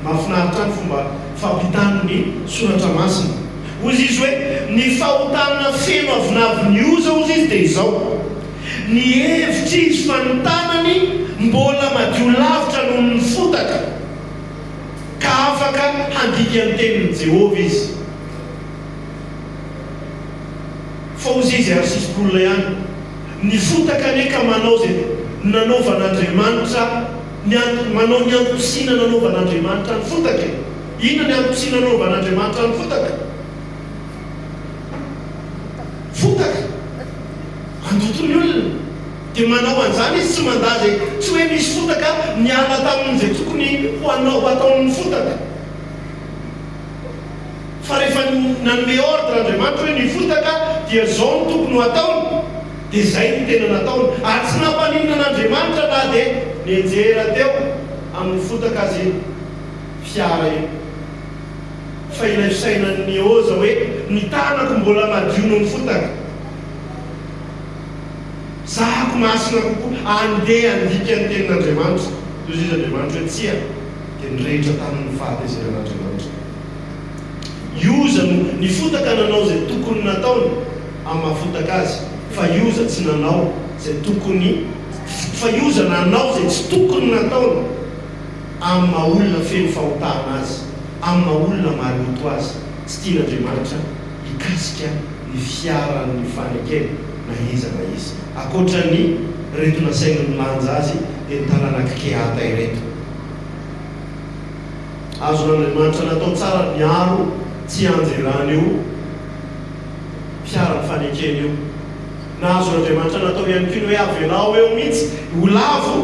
mahafinaritra ahy ny fomba fampitany ny soratra masina. Hozy izy hoe, Ny fahotana feno avonavon'i Oza, hozy izy, dia izao. Nihevitra izy fa ny tanany mbola madio lavitra noho ny fotaka, ka afaka handika ny tenin'i Jehovah izy. Fa hozy izy ary sisipolona ihany, Ny fotaka anie ka manao izay nanaovan'Andriamanitra ny anto, manao ny antom-pisiana nanaovan'Andriamanitra ny fotaka e! Inona ny antom-pisiana nanaovan'Andriamanitra ny fotaka? Fotaka! Handoto ny olona. Dia manao an'izany izy tsy mandà izay tsy hoe misy fotaka niala tamin'izay tokony ho anao ho ataon'ny fotaka. Fa rehefa nanome ordre Andriamanitra hoe ny fotaka dia izao no tokony ho ataony dia izay no tena nataony. Ary tsy nampaninona an'Andriamanitra na dia nianjera teo amin'ny fotaka aza io fiara io. Fa ilay fisainan'i Oza hoe ny tanako mbola madio noho ny fotaka. Zahako masina kokoa, andeha handika ny tenin'Andriamanitra. Toy izay izy Andriamanitra hoe tsia, dia nirehitra taminy ny fahatezeran'Andriamanitra. I Oza no nifotaka nanao izay tokony nataony amin'ny maha-fotaka azy, fa i Oza tsy nanao izay tokony, fa i Oza nanao izay tsy tokony nataony amin'ny maha-olona feno fahotana azy, amin'ny maha-olona maloto azy, tsy tian'Andriamanitra hikasika ny fiaran'ny fanekena na iza na iza, ankoatra ny reto nasainy nilanja azy dia ny taranak'i Kehata ireto. Azon'Andriamanitra natao tsara ny niaro tsy hianjerana io fiaran'ny fanekena io. Na azon'Andriamanitra natao ihany koa ny hoe avelao eo mihitsy ho lavo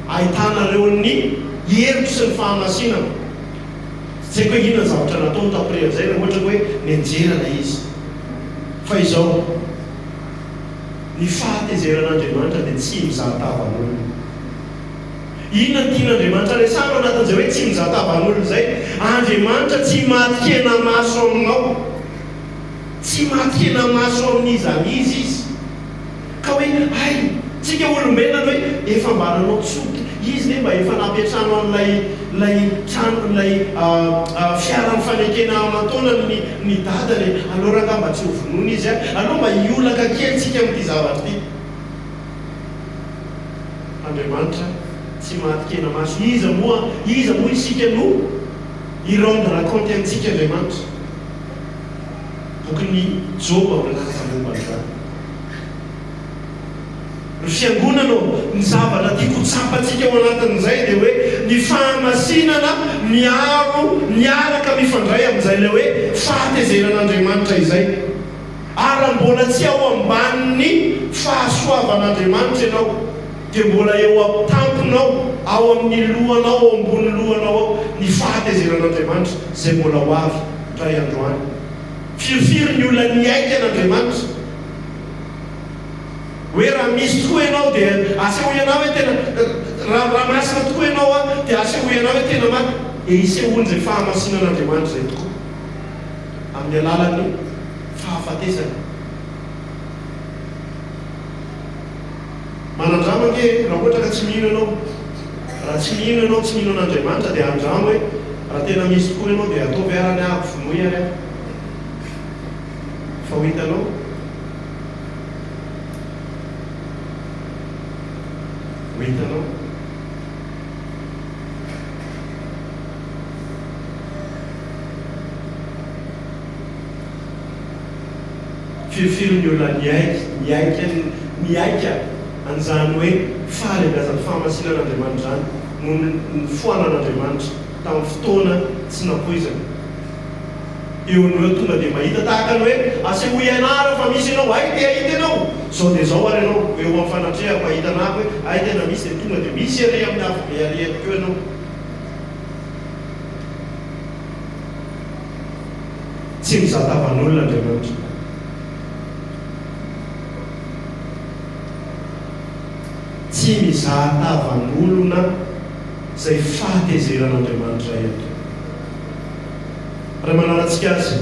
ahitanareo ny heriko sy ny fahamasinako. Tsy haiko hoe inona ny zavatra nataony taorian'izay raha ohatra hoe nianjera ilay izy. Fa izao, ny fahatezeran'Andriamanitra dia tsy mizaha tavan'olona. Inona no tian'Andriamanitra resahina ao anatin'izay hoe tsy mizaha tavan'olona izay? Andriamanitra tsy maty kenamaso aminao. Tsy maty kenamaso amin'iza n'iza Izy. Ka hoe hay, tsika olombelona ny hoe efa mba nanao tsotra, izy ve mba efa nampiantrano an'ilay ilay trano ilay fiaran'ny fanekena aman-taonany ny ny dadany e, aleo rangaha mba tsy ho vonoina izy a, aleo mba hiolaka kely tsika amin'ity zavatra ity. Andriamanitra tsy maty kena-maso, iza moa iza moa isika no hi-rendre compte antsika Andriamanitra? Bokin'i Joba milaza momba an'izany. Ry fiangonana ô, ny zavatra tiako ho tsapantsika ao anatin'izay dia hoe ny fahamasinana miaro miaraka mifandray amin'izay ilay hoe fahatezeran'Andriamanitra izay. Ary raha mbola tsy ao ambanin'ny fahasoavan'Andriamanitra ianao dia mbola eo am-tamponao, ao amin'ny lohanao, ao ambony lohanao ao ny fahatezeran'Andriamanitra izay mbola ho avy indray andro any. Firifiry ny olona niaiky an'Andriamanitra hoe raha misy tokoa ianao dia asehoy anah hoe tena raha raha masina tokoa ianao an dia asehoy anah hoe tena ma dia isehoan'izay fahamasinan'Andriamanitra izay tokoa amin'ny alalan'ny fahafatesana. Manandrama ange raha ohatra ka tsy mino ianao. Raha tsy mino ianao, tsy mino an'Andriamanitra dia andramo hoe. Raha tena misy tokoa ianao dia ataovy ara ny ahy, vonoy ary aho. Fa ho hitanao. Ho hitanao. Firifiry ny olona niaiky, niaiky, niaika an'izany hoe fahalebiazan'ny fahamasinan'Andriamanitra izany noho ny nifoanan'Andriamanitra tamin'ny fotoana tsy nampoizina. Eo no eo tonga dia mahita tahaka ny hoe asehoy anah fa misy ianao, hay te hahita ianao, izao dia izao ary ianao, eo amin'ny fanatrehako hahita anah hoe hay tena misy dia tonga dia misy ery amin'ny afobe ary ihany koa ianao. Tsy mizaha tavan'olona Andriamanitra. Tsy mizaha tavan'olona izay fahatezeran'Andriamanitra eto. Raha manaratsika azy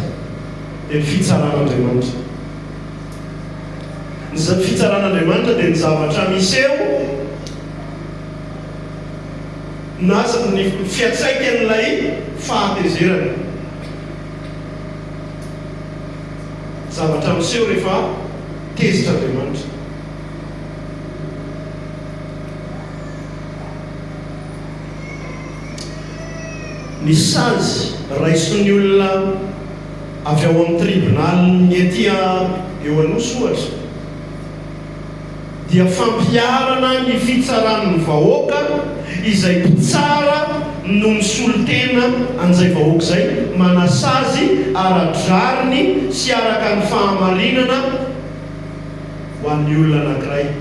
dia ny fitsaran'Andriamanitra. Ny fitsaran'Andriamanitra dia ny zavatra miseho na ny fiantraikan'ilay fahatezerana. Zavatra miseho rehefa tezitra Andriamanitra. Ny sazy raisin'ny olona avy ao amin'ny tribonalin'ny ety eo Anosy ohatra dia fampiharana ny fitsaran'ny vahoaka izay mpitsara no misolo tena an'izay vahoaka izay manasazy ara-drariny sy araka ny fahamarinana ho an'ny olona anankiray.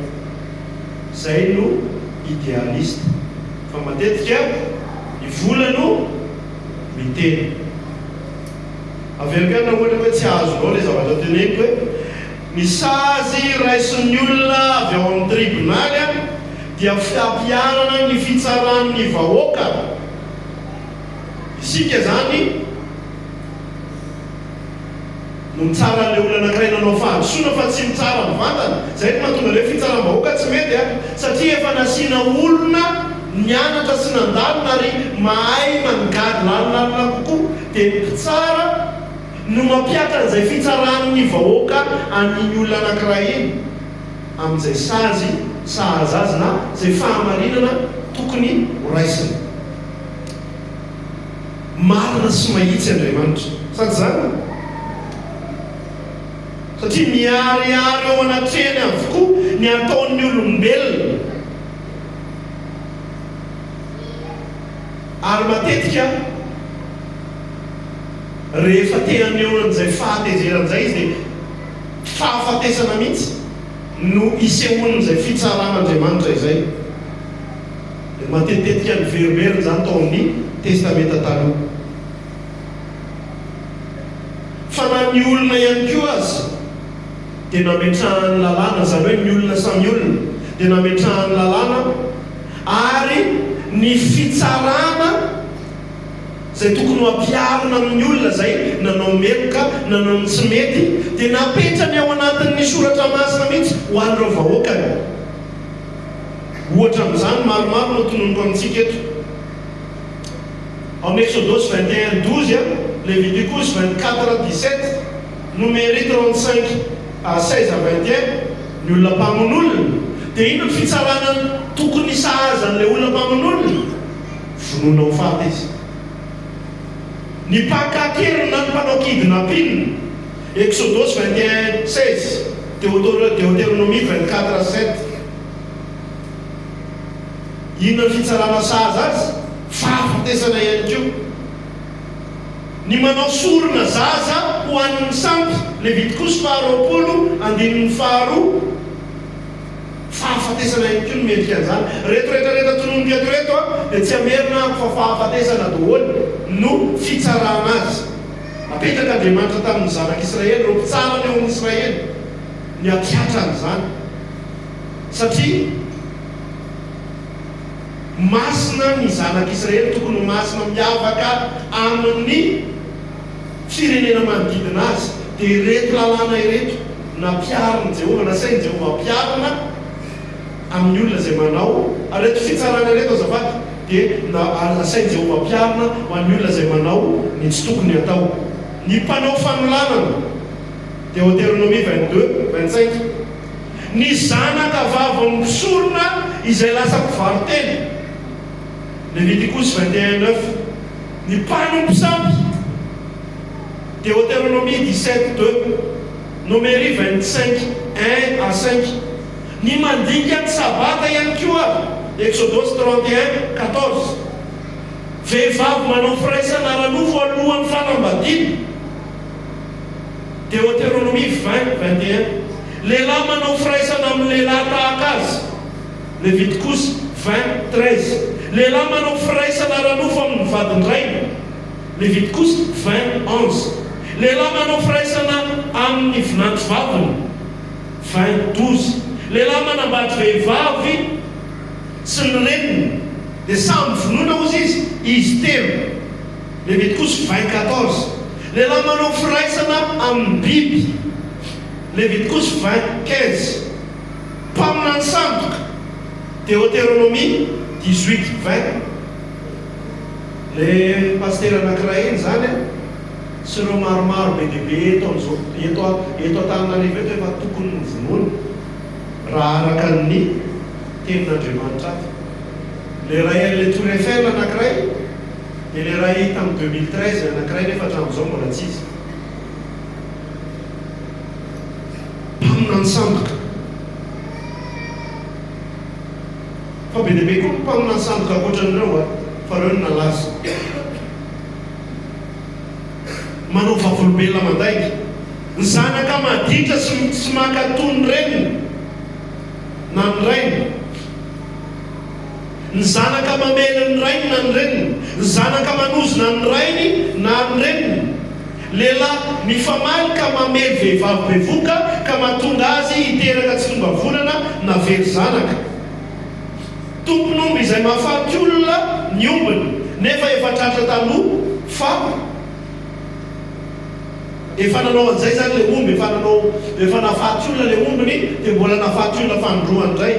Izay no idealiste. Fa matetika ny vola no miteny. Averiko ihany raha ohatra hoe tsy azonao ilay zavatra teneniko hoe ny sazy raisin'ny olona avy ao amin'ny tribonaly dia fampiharana ny fitsaran'ny vahoaka. Isika izany no mitsara an'ilay olona anankiray nanao fahadisoana fa tsy mitsara mivantana. Izay no mahatonga ilay hoe fitsaram-bahoaka tsy mety a! Satria efa nasiana olona nianatra sy nandalina ary mahay mangady lalindalina kokoa dia ny mpitsara no mampihatra an'izay fitsaran'ny vahoaka an'iny olona anankiray iny amin'izay sazy sahaza azy na izay fahamarinana tokony horaisiny. Marina sy mahitsy Andriamanitra. Sa tsy izany? Satria miharihary eo anatrehany avokoa ny ataon'ny olombelona. Ary matetika, rehefa te haneho an'izay fahatezerana izay izy dia fahafatesana mihitsy no isehoan'izay fitsaran'Andriamanitra izay. Dia matetitetika niverimberina izany tao amin'ny Testamenta Taloha. Fa na ny olona ihany koa aza dia nametrahany lalàna, izany hoe ny olona samy olona dia nametrahany lalàna ary ny fitsarana izay tokony ho ampiharina amin'ny olona izay nanao meloka, nanao ny tsy mety dia napetrany ao anatin'ny Soratra Masina mihitsy ho an'ireo vahoakany. Ohatra amin'izany maromaro no tononiko amintsika eto. Ao amin'ny Eksodosy 21 12, Levitikosy 24 17, Nomery 35 16 à 21, ny olona mpamono olona. Dia inona ny fitsarana tokony sahaza an'ilay olona mpamono olona? Vonoina ho faty izy. Ny mpaka an-keriny na ny mpanao kidnapping, Eksodosy 21 16, Deoteronomia 24 7. Inona ny fitsarana sahaza azy? Fahafatesana ihany koa. Ny manao sorona zaza ho an'ny sampy, Levitikosy faharoapolo, andininy faharoa, fahafatesana ihany koa no mendrika an'izany. Ireto rehetra rehetra tononiko eto ireto dia tsy hamerina aho fa fahafatesana daholo no fitsarana azy. Napetrak'Andriamanitra tamin'ny zanak'Israely, ireo mpitsara teo amin'i Israely, ny hampihatra an'izany. Satria masina ny zanak'Israely, tokony ho masina miavaka amin'ny firenena manodidina azy. Dia ireto lalàna ireto nampiharin'i Jehovah, nasain'i Jehovah ampiharina amin'ny olona izay manao an'ireto fitsarana ireto azafady. dia na asain'i Jehovah ampiharina ho an'ny olona izay manao ny tsy tokony hatao. Ny mpanao fanolanana, Deoteronomia 22, 25. Ny zanaka vavin'ny mpisorona izay lasa mpivaro-tena, Levitikosy 21, 9. Ny mpanompo sampy, Deoteronomia 17, 2. Nomery 25, 1 à 5. Ny mandika ny Sabata ihany koa ary, Eksodosy 31, 14. Vehivavy manao firaisana ara-nofo alohan'ny fanambadiana, Deoteronomia 20, 21. Lehilahy manao firaisana amin'ny lehilahy tahaka azy, Levitikosy 20, 13. Lehilahy manao firaisana ara-nofo amin'ny vadin-drainy, Levitikosy 20, 11. Lehilahy manao firaisana amin'ny vinantovaviny. 20, 12. Lehilahy manambady vehivavy sy ny reniny, dia samy vonoina hozy izy, izy telo. Levitikosy 20, 14. Lehilahy manao firaisana amin'ny biby. Levitikosy 20, 15. Mpaminany sandoka. Deoteronomia 18, 20. Ilay pasitera anankiray iny izany an! Sy ireo maromaro be dia be eto amin'izao eto eto Antananarivo eto efa tokony novonoina raha araka ny tenin'Andriamanitra ato. Ilay iray an'ilay tour Eiffel anankiray dia ilay iray tamin'ny 2013 anankiray nefa hatramin'izao mbola tsy izy. Mpaminany sandoka. Fa be dia be koa ny mpaminany sandoka ankoatran'ireo fa ireo no nalaza. Manao vavolombelona mandainga. Ny zanaka maditra sy tsy mankatò ny reniny na ny rainy. Ny zanaka mamely ny rainy na ny reniny. Ny zanaka manozona ny rainy na ny reniny. Lehilahy mifamaly ka mamely vehivavy bevohoka ka mahatonga azy hiteraka tsy tonga volana na very zanaka. Tompon'omby izay mahafaty olona ny ombiny nefa efa tratra taloha fa efa nanao an'izay izany ilay omby, efa nanao, efa nahafaty olona ilay ombiny dia mbola nahafaty olona fanindroany indray.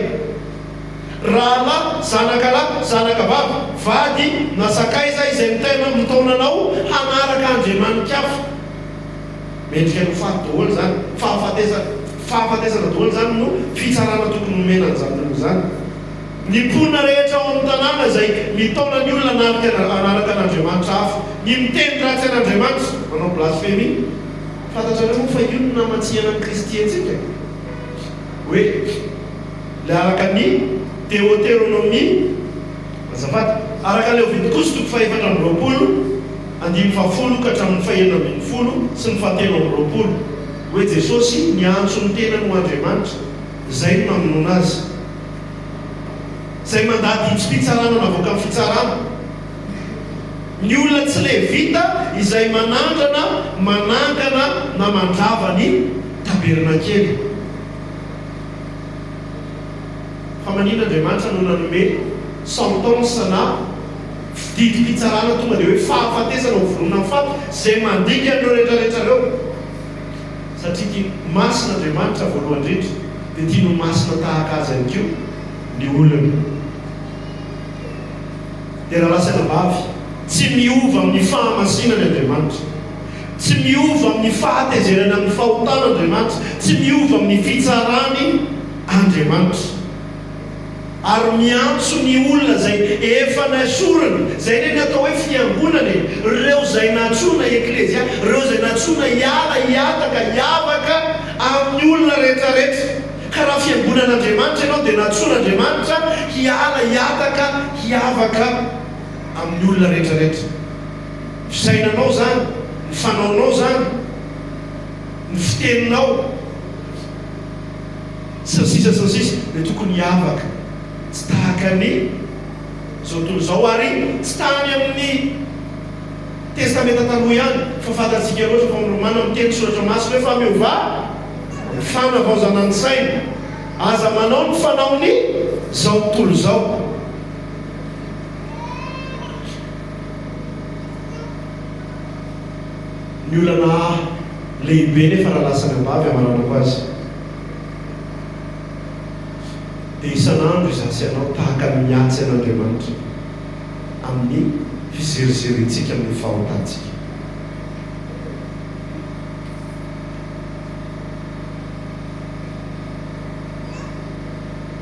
Rahalahy, zanaka lahy, zanaka vavy, vady na sakaiza izay mitaina mitaona anao hanaraka andriamani-kafa. Mendrika ny ho faty daholo izany. Fahafatesana, fahafatesana daholo izany no fitsarana tokony homena an'izany olona izany. Ny mponina rehetra ao amin'ny tanàna izay mitaona ny olona hanarika hanaraka an'Andriamanitra hafa. Ny miteny ratsy an'Andriamanitra, manao blasfemia. Fantatrareo moa fa io no namatsihana an'i Kristy antsika? Hoe ilay araka ny Deoteronomia, azafady, araka ny Levitikosy toko fahefatra amby 20, Andininy fahafolo ka hatramin'ny fahenina 16 sy ny fahatelo 23, hoe Jesosy niantso ny tenany ho Andriamanitra, izay no namonoana Azy. Izay mandà didim-pitsarana navoakan'ny fitsarana. Ny olona tsy Levita izay manandrana, manangana na mandrava ny tabernakely. Fa maninona Andriamanitra no nanome sentence na didim-pitsarana tonga dia hoe fahafatesana ho vonoina amin'ny faty izay mandika an'ireo rehetra rehetra ireo? Satria tia masina Andriamanitra voalohany indrindra dia tiany ho masina tahaka azy ihany koa ny olony. Dia rahalahy sy anabavy, tsy miova amin'ny fahamasinany Andriamanitra. Tsy miova amin'ny fahatezerany amin'ny fahotana Andriamanitra. Tsy miova amin'ny fitsarany Andriamanitra. Ary miantso ny olona izay efa nesoriny, izay anie ny atao hoe fiangonana e, ireo izay nantsoina, eklesia, ireo izay nantsoina hiala, hihataka, hiavaka amin'ny olona rehetrarehetra. Ka raha fiangonan'Andriamanitra ianao dia nantsoin'Andriamanitra hiala, hihataka, hiavaka amin'ny olona rehetrarehetra. Fisainanao izany, ny fanaonao izany, ny fiteninao. Sy ny sisa sy ny sisa dia tokony hiavaka, tsy tahaka ny izao tontolo izao ary tsy tany amin'ny Testamenta Taloha ihany fa fantatsika loatra fa amin'ny Romana miteny ny Soratra Masina hoe fa miovà ny fanavaozana ny saina, aza manao ny fanaon'ny izao tontolo izao. Ny olana lehibe nefa raha lasa any am-bavy hamaranako azy. Dia isan'andro izaho sy ianao tahaka ny miatsy an'Andriamanitra. amin'ny fizerizerintsika amin'ny fahotantsika.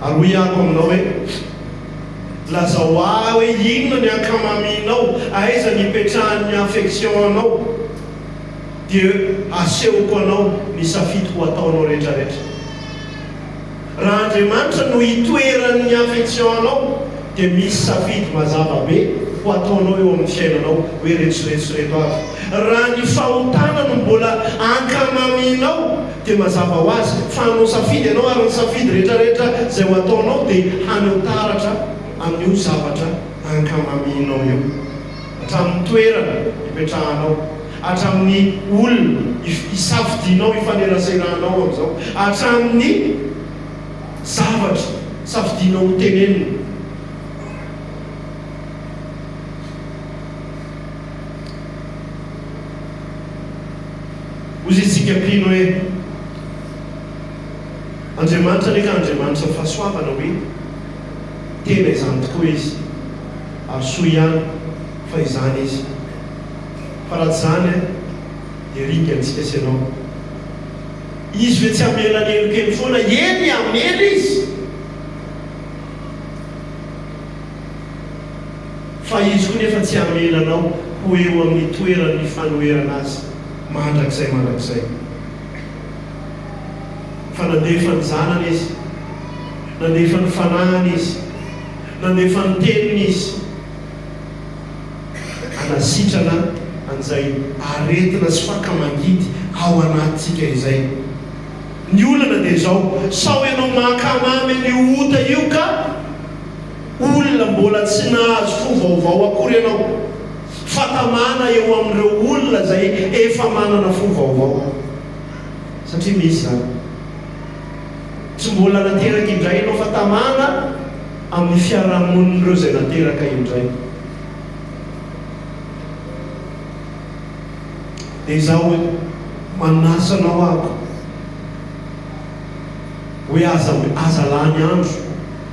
Ary hoy aho aminao hoe, Lazao ahy hoe inona ny ankamamianao, aiza ny ipetrahan'ny affection anao, dia asehoko anao ny safidy ho ataonao rehetrarehetra. Raha Andriamanitra no itoeran'ny affection anao dia misy safidy mazava be ho ataonao eo amin'ny fiainanao hoe reto sy reto sy reto avy. Raha ny fahotana no mbola ankamamianao dia mazava ho azy fa hanao safidy ianao ary ny safidy rehetrarehetra izay ho ataonao dia haneho taratra amin'io zavatra ankamamianao io. Hatramin'ny toerana ipetrahanao, hatramin'ny olona isafidianao ifaneraseranao amin'izao, hatramin'ny zavatra safidianao ho tenenina. Hoy isika mpino hoe, Andriamanitra anie ka Andriamanitra ny fahasoavana hoe, tena izany tokoa Izy. Ary soa ihany fa izany izy. Fa raha tsy izany an, dia ringana isika sy ianao. Izy ve tsy hamela ny heloka eny foana? Eny, hamela Izy. Fa Izy koa nefa tsy hamela anao ho eo amin'ny toeran'ny fanoherana Azy mandrakizay mandrakizay. Fa nandefa ny Zanany Izy, nandefa ny Fanahiny Izy. Nandefa ny teniny izy hanasitrana an'izay aretina sy faka mangidy ao anatintsika izay. Ny olana dia izao, sao ianao mankamamy an'io ota io ka olona mbola tsy nahazo fo vaovao akory ianao, fa tamana eo amin'ireo olona izay efa manana fo vaovao. Satria misy izany. Tsy mbola nateraka indray ianao fa tamana amin'ny fiarahamonin'ireo izay nateraka indray. Dia izaho hoe manasa anao aho hoe aza aza lany andro,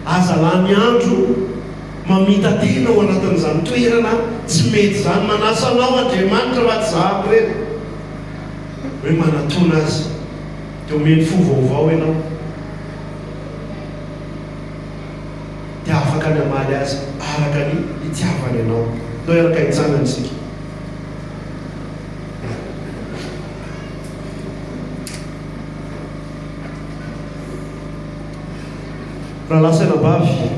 aza lany andro mamita-tena ao anatin'izany toerana tsy mety izany. Manasa anao Andriamanitra fa tsy zahako irery hoe manatona Azy. Dia omeny fo vaovao ianao. Dia afaka ny hamaly azy araka ny itiavany anao. Ndao hiaraka hitsangana isika. Rahalahy sy anabavy,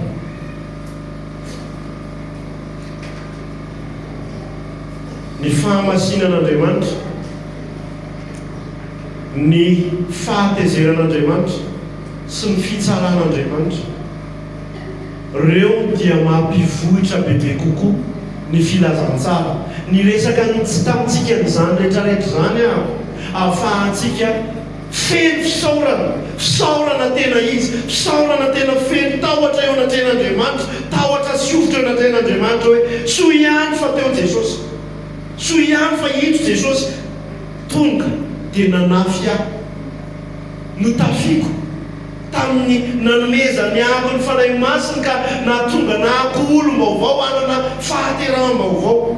ny fahamasinan'Andriamanitra, Ny fahatezeran'Andriamanitra sy ny fitsaran'Andriamanitra, reo dia mampivohitra bebe kokoa ny filazantsara. Niresaka ny tsy tamintsika an'izany rehetrarehetra izany aho, ahafahantsika feno fisaorana, fisaorana tena izy, fisaorana tena feno tahotra eo anatrehan'Andriamanitra, tahotra sy hovitra eo anatrehan'Andriamanitra hoe, soa ihany fa teo Jesosy, soa ihany fa ito Jesosy, Tonga dia nanafy ahy. Notafiako tamin'ny nanomezany ahy ny Fanahy Masiny ka nahatonga anahako ho olom-baovao hanana fahateraham-baovao.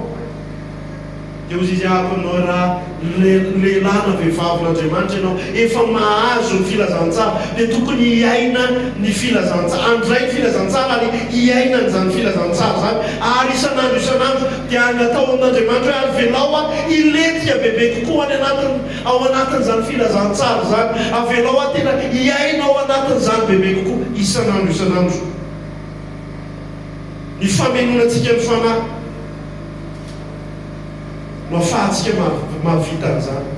Dia hoy izy ahako aminao, raha lehilahy na vehivavin'Andriamanitra ianao, efa mahazo ny filazantsara, dia tokony hiaina ny filazantsara, handray ny filazantsara ary hiaina an'izany filazantsara izany, ary isan'andro isan'andro Dia angatao amin'Andriamanitra hoe, Avelao aho hilentika bebe kokoa any anatiny, ao anatin'izany filazantsara izany. Avelao aho tena hiaina ao anatin'izany bebe kokoa isan'andro isan'andro. Ny famenoana antsika ny Fanahy no afahantsika mahavita an'izany.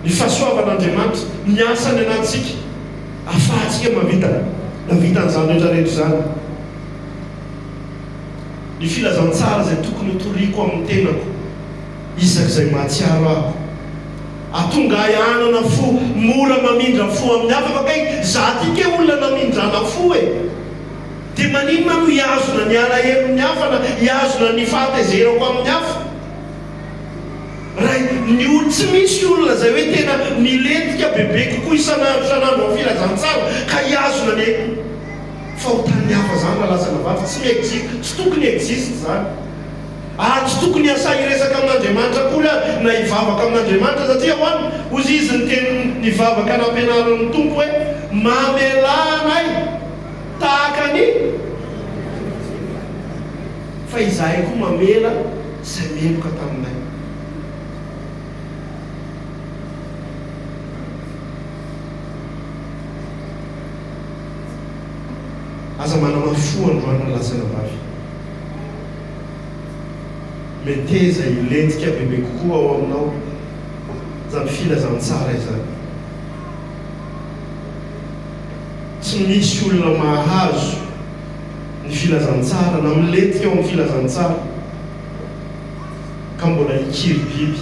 Ny fahasoavan'Andriamanitra miasa any anatintsika afahantsika mahavita mahavita an'izany rehetra rehetra izany. Ny filazantsara izay tokony ho toriko amin'ny tenako isak'izay mahatsiaro aho. Atonga ahy hanana fo mora mamindra fo amin'ny hafa fa kay za ty ke olona namindrana fo e! Dia maninona aho no hihazona ny alahelon'ny hafa na hihazona ny fahatezerako amin'ny hafa? Ray, ny ol tsy misy olona izay hoe tena milentika bebe kokoa isan'andro isan'andro amin'ny filazantsara ka hihazona ny. Fahotan'ny hafa izany raha lasa navavy, tsy mi-existe, tsy tokony hi-existe izany. Ary tsy tokony hasahy hiresaka amin'Andriamanitra akory aho na hivavaka amin'Andriamanitra satria ahoana? Hozy izy niteny nivavaka nampianarin'ny Tompo hoe, Mamelà anay tahaka ny fa izahay koa mamela izay meloka taminay. Aza manamafy fo androany ry lahy sy anabavy. Meteza hilentika bebe kokoa ao aminao izany filazantsara izany. Tsy misy olona mahazo ny filazantsara na milentika ao amin'ny filazantsara ka mbola hikiry biby.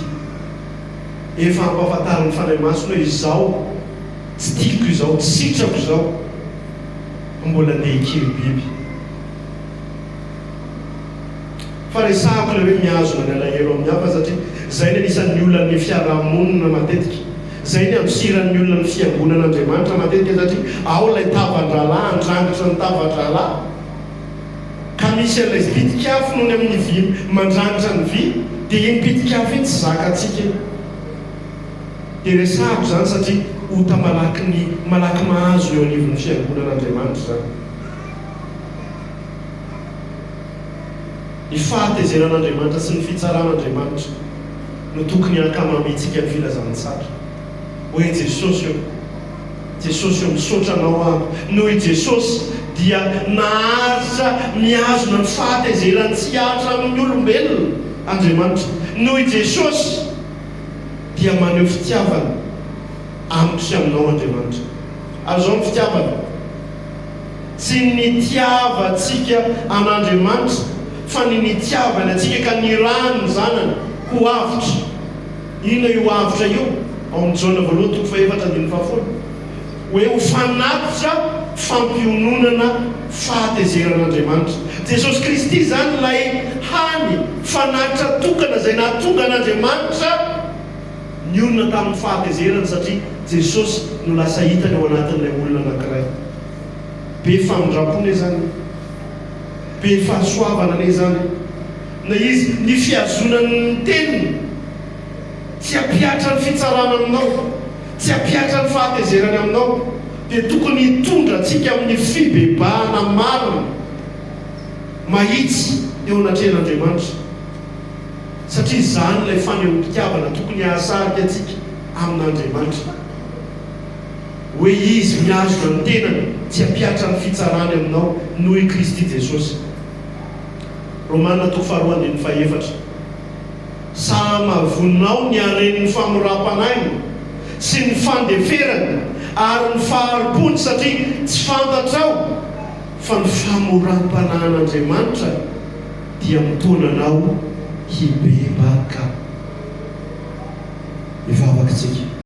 Efa ampahafantarin'ny Fanahy Masina hoe izao tsy tiako izao, tsy sitrako izao, fa mbola andeha hikiry biby. Fa resahako ilay hoe mihazona ny alahelo amin'ny hafa satria izay ny anisan'ny olan'ny fiarahamonina matetika. Izay ny andosiran'ny olona ny fiangonan'Andriamanitra matetika satria ao ilay tavan-drahalahy handrangitra ny tavan-drahalahy. Ka misy an'ilay pitik'afo nony amin'ny vy mandrangitra ny vy dia iny pitik'afo iny tsy zakantsika iny. Dia resahako izany satria ota malaky ny malaky mahazo eo anivon'ny fiangonan'Andriamanitra izany. Ny fahatezeran'Andriamanitra sy ny fitsaran'Andriamanitra no tokony hankamamiantsika ny filazantsara. Hoe Jesosy ô, Jesosy ô, misaotra Anao aho. Noho i Jesosy dia naharitra mihazona ny fahatezerany tsy hihatra amin'ny olombelona Andriamanitra. Noho i Jesosy dia maneho fitiavana amiko sy aminao Andriamanitra. Ary izao ny fitiavana. Tsy ny nitiavantsika an'Andriamanitra, fa ny nitiavany antsika ka nirahany ny Zanany ho avotra. Inona io avotra io? Ao amin'ny Jaona voalohany toko fahefatra andininy fahafolo, hoe ho fanatitra fampiononana fahatezeran'Andriamanitra. Jesosy Kristy izany ilay hany fanatitra tokana izay nahatonga an'Andriamanitra nionona tamin'ny fahatezerany satria Jesosy no lasa hitany ao anatin'ilay olona anankiray. Be famindram-po anie izany e! Be fahasoavana anie izany e! Na izy, ny fihazonany ny teniny, tsy hampihatra ny fitsarana aminao, tsy hampihatra ny fahatezerany aminao, dia tokony hitondra antsika amin'ny fibebahana marina, mahitsy eo anatrehan'Andriamanitra. Satria izany ilay fanehoam-pitiavana tokony hahasarika antsika amin'Andriamanitra. Hoe Izy mihazona ny tenany tsy hampihatra ny fitsarany aminao noho i Kristy Jesosy. Romana toko faharoa andininy fahefatra. Sahamavonao ny haren'ny famoram-panahiny sy ny fandeferany ary ny fahari-pony satria tsy fantatrao fa ny famoram-panahin'Andriamanitra dia mitaona anao hibebaka. Hivavaka isika.